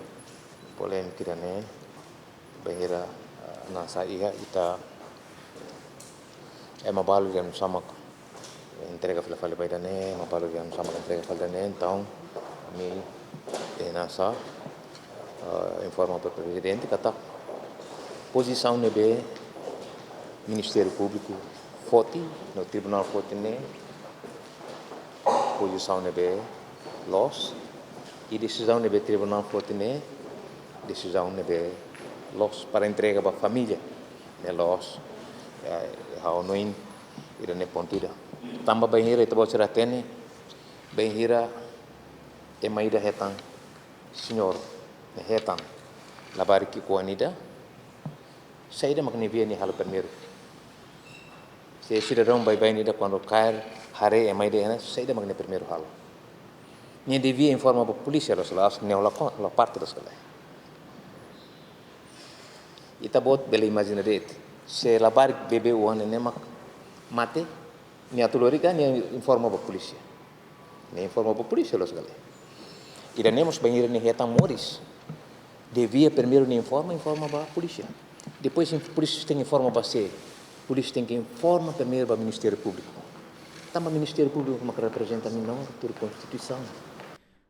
polémika ida-ne'e, bainhira, ah, nasa iha ita, ema balu iha nu'usá mak entrega fila fali ba ida-ne'e, ema balu iha nu'usá mak entrega fali ida-ne'e, entaun, ami, eh, nasa, eh, informa ba Prezidente katak pozisaun ne'ebé Ministériu Públiku foti, no tribunál foti ne'e, pozisaun ne'ebé loos, i desizaun ne'ebé tribunál foti ne'e, desizaun ne'ebé loos para entrega ba família, ne'e loos, eh, ha'u hanoin ida-ne'e pontu ida. Tanba bainhira ita-boot sira hatene, bainhira ema ida hetan, señór ne'e hetan labarik ki'ikoan ida, saida mak nia envia nia halo primeiru? Se sidadaun baibain ida kuandu kaer haree ema ida iha ne'e, saida mak nia primeiru halo? Nia devia informa ba polísia, loos, loos, nia la kon-, la parte, loos ka lae. Ita-boot bele imajina de'it. Se labarik bebé oan ne'e mak mate, nia atu lori ka nia informa ba polísia? Nia informa ba polísia, loos ka lae. Ida-ne'e mós bainhira nia hetan moris, devia primeiru nia informa, informa ba polísia. Depois inf-, polísia tenke informa ba sé? Polísia tenke informa primeiru ba Ministériu Públiku. Tanba Ministériu Públiku mak reprezenta minór tuir Konstituisaun.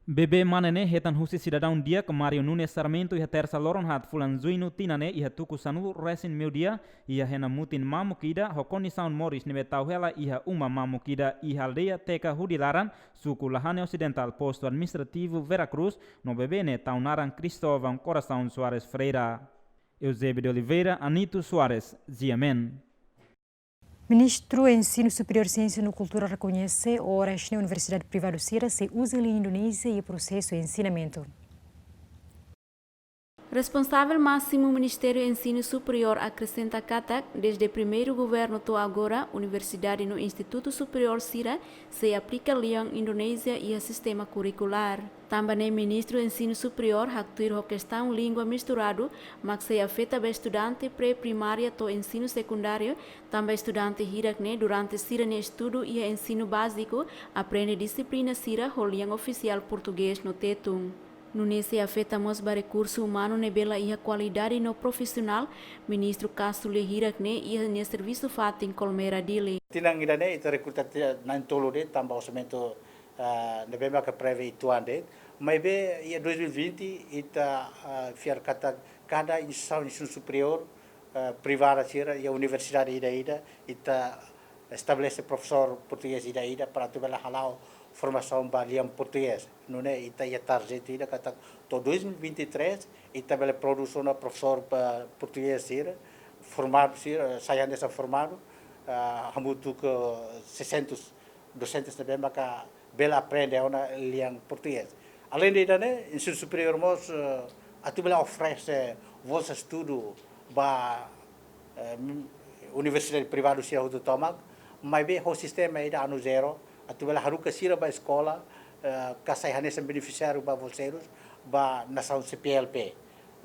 Bebé mane ne'e hetan husi sidadaun di'ak Mário Nunes Sarmento iha Tersa loron haat fulan Juñu tinan ne'e iha tuku sanulu resin meiudia, iha hena mutin mamuk ida ho kondisaun moris ne'ebé tau hela iha uma mamuk ida iha aldeia Teka Hudi Laran, suku Lahane Osidentál, Postu Administrativu Vera Cruz, no bebé ne'e tau naran Cristóvão Coração Soares Freira. Eusébio de Oliveira, Anito Soares, G M N. Ministru Ensinu Superiór, Siénsia no Kultura rekoñese oras ne'e universidade privadu sira sei uza lian Indonézia iha prosesu ensinamentu. Responsavel másimu Ministériu Ensinu Superiór akresenta katak, dezde primeiru governu to'o agora, universidade no institutu superiór sira sei aplika lian Indonézia iha sistema kurikulár. Tanba ne'e Ministru Ensinu Superiór haktuir ho kestaun língua misturadu mak sei afeta ba estudante pré-primária to'o ensinu sekundáriu, tanba estudante hirak ne'e durante sira-nia estudu iha ensinu báziku aprende dixiplina sira ho lian ofisiál portugés no tetun. Nune'e sei afeta mós ba rekursu umanu ne'ebé la iha kualidade no profisionál, Ministru Castro lia hirak ne'e iha nia servisu fatin Colmera Dili. Tinan ida-ne'e ita rekruta tiha na'in-tolu de'it tanba orsamentu, ah, ne'ebé maka prevee uitoan de'it. Maibé iha dois mil e vinte ita, ah, fiar katak kada instituisaun ensinu superiór, ah, privada sira, iha universidade ida-ida, ita estabelese profesór portugés ida-ida para atu bele hala'o formasaun ba lian portugés. Nune'e ita iha target ida katak to'o dois mil e vinte e três ita bele prodús ona profesór ba portugés sira, formadu sira, sai hanesan formadu, ah, hamutuk ho seiscentos docentes ne'ebé maka bele aprende ona lian portugés. Aleinde ida-ne'e, ensinu superiór mós, eh, atu bele oferese bolsa estudu ba, eh, universidade privadu sira hotu tomak, maibé ho sistema ida anu zero, atu bele haruka sira ba eskola, eh, ka sai hanesan benefisiáriu ba bolseirus, ba nasaun C P L P.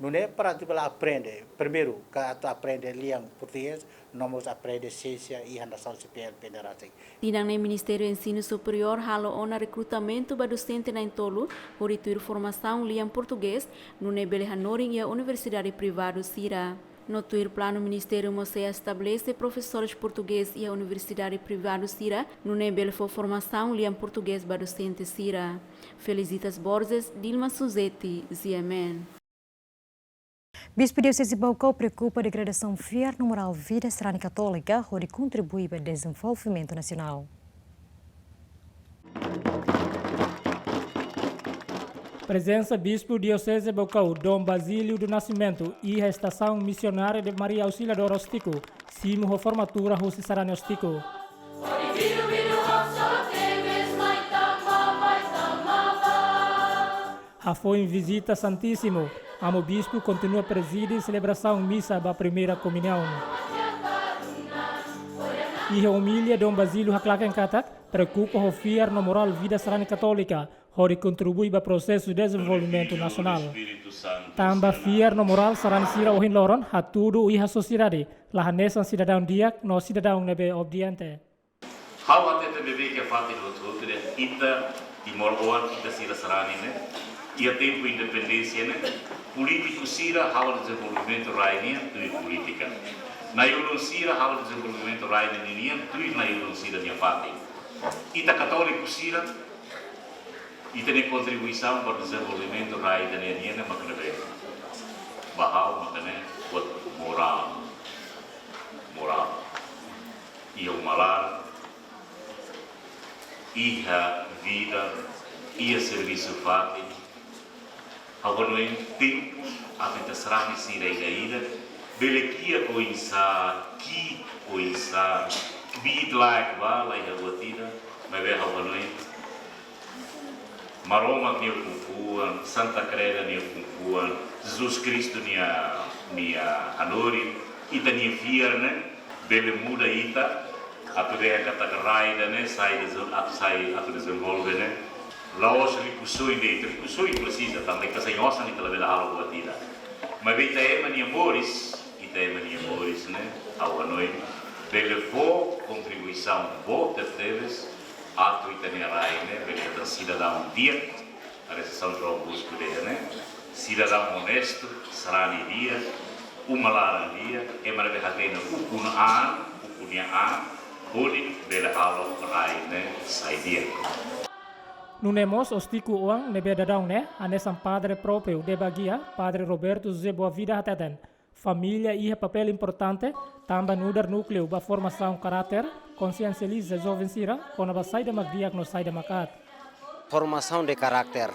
Nune'e para atu bele aprende, primeiru, ka atu aprende lian portugés, no mós aprende siénsia iha nasaun C P L P ne'e rasik. Tinan ne'e Ministériu Ensinu Superiór halo ona rekrutamentu ba dosente na'in-tolu, hodi tuir formasaun lian portugés, nune'e bele hanorin iha universidade privadu sira. No tuir planu Ministériu mós sei estabelese profesores portugés iha universidade privadu sira, nune'e bele fó formasaun lian portugés ba dosente sira. Felicitas Borges, Dilma Suzeti, G M N. Bispu Dioseze Baucau preokupa degradasaun fiar no morál vida sarani katólika hodi kontribui ba dezenvolvimentu nasionál. Prezensa Bispu Dioseze Baucau, Dom Basílio do Nascimento, iha Estasaun Misionária de Maria Auxiliadora Ostico, simu ho formatura husi sarani Ostico. Hodi bidu-bidu ho solo tebes mai tama, mai tama ba. Hafoin vizita Santísimu, Amu Bispu kontinua prezide selebrasaun misa ba Primeira Komuñaun. Iha omilia, Dom Basílio haklaken katak preokupa ho fiar no morál vida sarani katólika, hodi kontribui ba prosesu dezenvolvimentu nasionál. Tanba fiar no morál sarani sira ohin loron hatudu iha sosiedade, la hanesan sidadaun di'ak no sidadaun ne'ebé obediente. Ha'u hatete beibeik iha fatin hotu-hotu dehan ita timoroan, ita sira sarani ne'e, iha tempu independénsia ne'e, polítiku sira halo dezenvolvimentu rai nian tuir polítika. Na'i-ulun sira halo dezenvolvimentu rai nian tuir na'i-ulun sira-nia fatin. Ita katóliku sira, ita-nia kontribuisaun ba dezenvolvimentu rai ita-nia nian ne'e mak ne'ebé? Ba ha'u mak ne'e buat morál. Morál. Iha uma laran, iha vida, iha servisu fatin. Ha'u hanoin tempu atu ita sarani sira ida-ida bele kiak oinsá, ki'ik oinsá, kbiit-laek ba la iha buat ida, maibé ha'u hanoin Maromak nia ukun-fuan, Santa Kreda nia ukun-fuan, Jesus Kristu nia, nia hanorin, ita-nia fiar ne'e bele muda ita atu dehan katak rai ida ne'e sai dezen-, atu sai, atu dezenvolve ne'e la'ós rikusoin de'it, rikusoin presiza, tanba ita sein osan ita labele halo buat ida. Maibé ita ema nia moris, ita ema nia moris ne'e, ha'u hanoin bele fó kontribuisaun boot tebetebes atu ita-nia rai ne'e bele hetan sidadaun di'ak, hanesan São João Bosco dehan ne'e, sidadaun onestu, sarani di'ak, uma laran di'ak, ema ne'ebé hatene ukun an, ukun nia an, hodi bele halo rai ne'e sai di'ak. Nune'e mós Ostico oan ne'ebé daudaun ne'e, hanesan padre própriu Debba Guia, Padre Roberto José Boavida hateten, família iha papél importante, tanba nu'udar núkleu ba formasaun karáter, konsiensializa joven sira kona-ba saida mak di'ak no saida mak aat. Formasaun de karáter.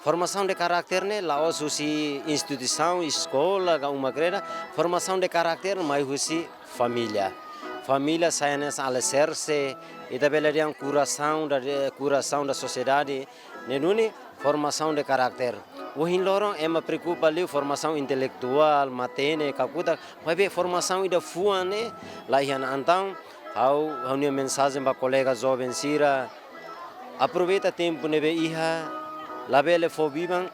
Formasaun de karáter ne'e la'ós husi instituisaun, eskola, ka uma kreda. Formasaun de karáter mai husi família. Família sai hanesan aliserse, ita bele dehan kurasaun da, kurasaun da sosiedade. Ne'e duni formasaun de karáter. Ohin loron ema preokupa liu formasaun intelektuál, matenek, kakutak, maibé formasaun ida fuan ne'e la iha ona. Entaun, ha'u, ha'u-nia mensajen ba kolega joven sira, aproveita tempu ne'ebé iha, labele fó biban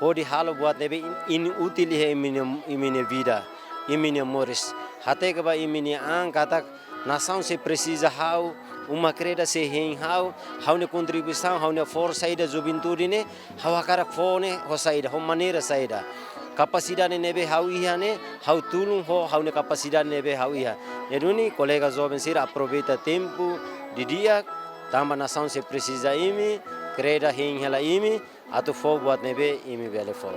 hodi halo buat ne'ebé in-, inútil iha imi-nia, imi-nia vida, imi-nia moris. Hateke ba imi-nia an katak nasaun sei presiza ha'u, uma kreda sei hein ha'u, ha'u-nia kontribuisaun, ha'u-nia forsa ida juventude ne'e, ha'u hakarak fó ne'e ho saida, ho maneira saida. Kapasidade ne'ebé ha'u iha ne'e, ha'u tulun ho ha'u-nia kapasidade ne'ebé ha'u iha. Ne'e duni kolega joven sira aproveita tempu didi'ak, tanba nasaun sei presiza imi, kreda hein hela imi, atu fó buat ne'ebé imi bele fó.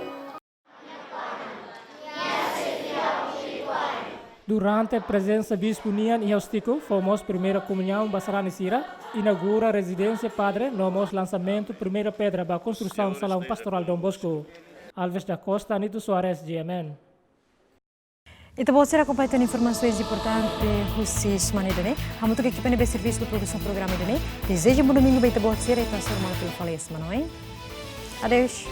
Durante prezensa bispu nian iha Ostico, fó mós primeira komuñaun ba sarani sira, inaugura rezidénsia padre, no mós lansamentu primeira pedra ba konstrusaun salaun pastorál Dom Bosco. Alves da Costa, Nito Soares, G M N. Ita-boot sira akompaña tan informasaun importante husi semana ida-ne'e. Hamutuk ekipa ne'ebé servisu ba produsaun programa ida-ne'e. Dezeja bom domingu ba ita-boot sira, ita hasoru malu fali iha semana oin. Adeus.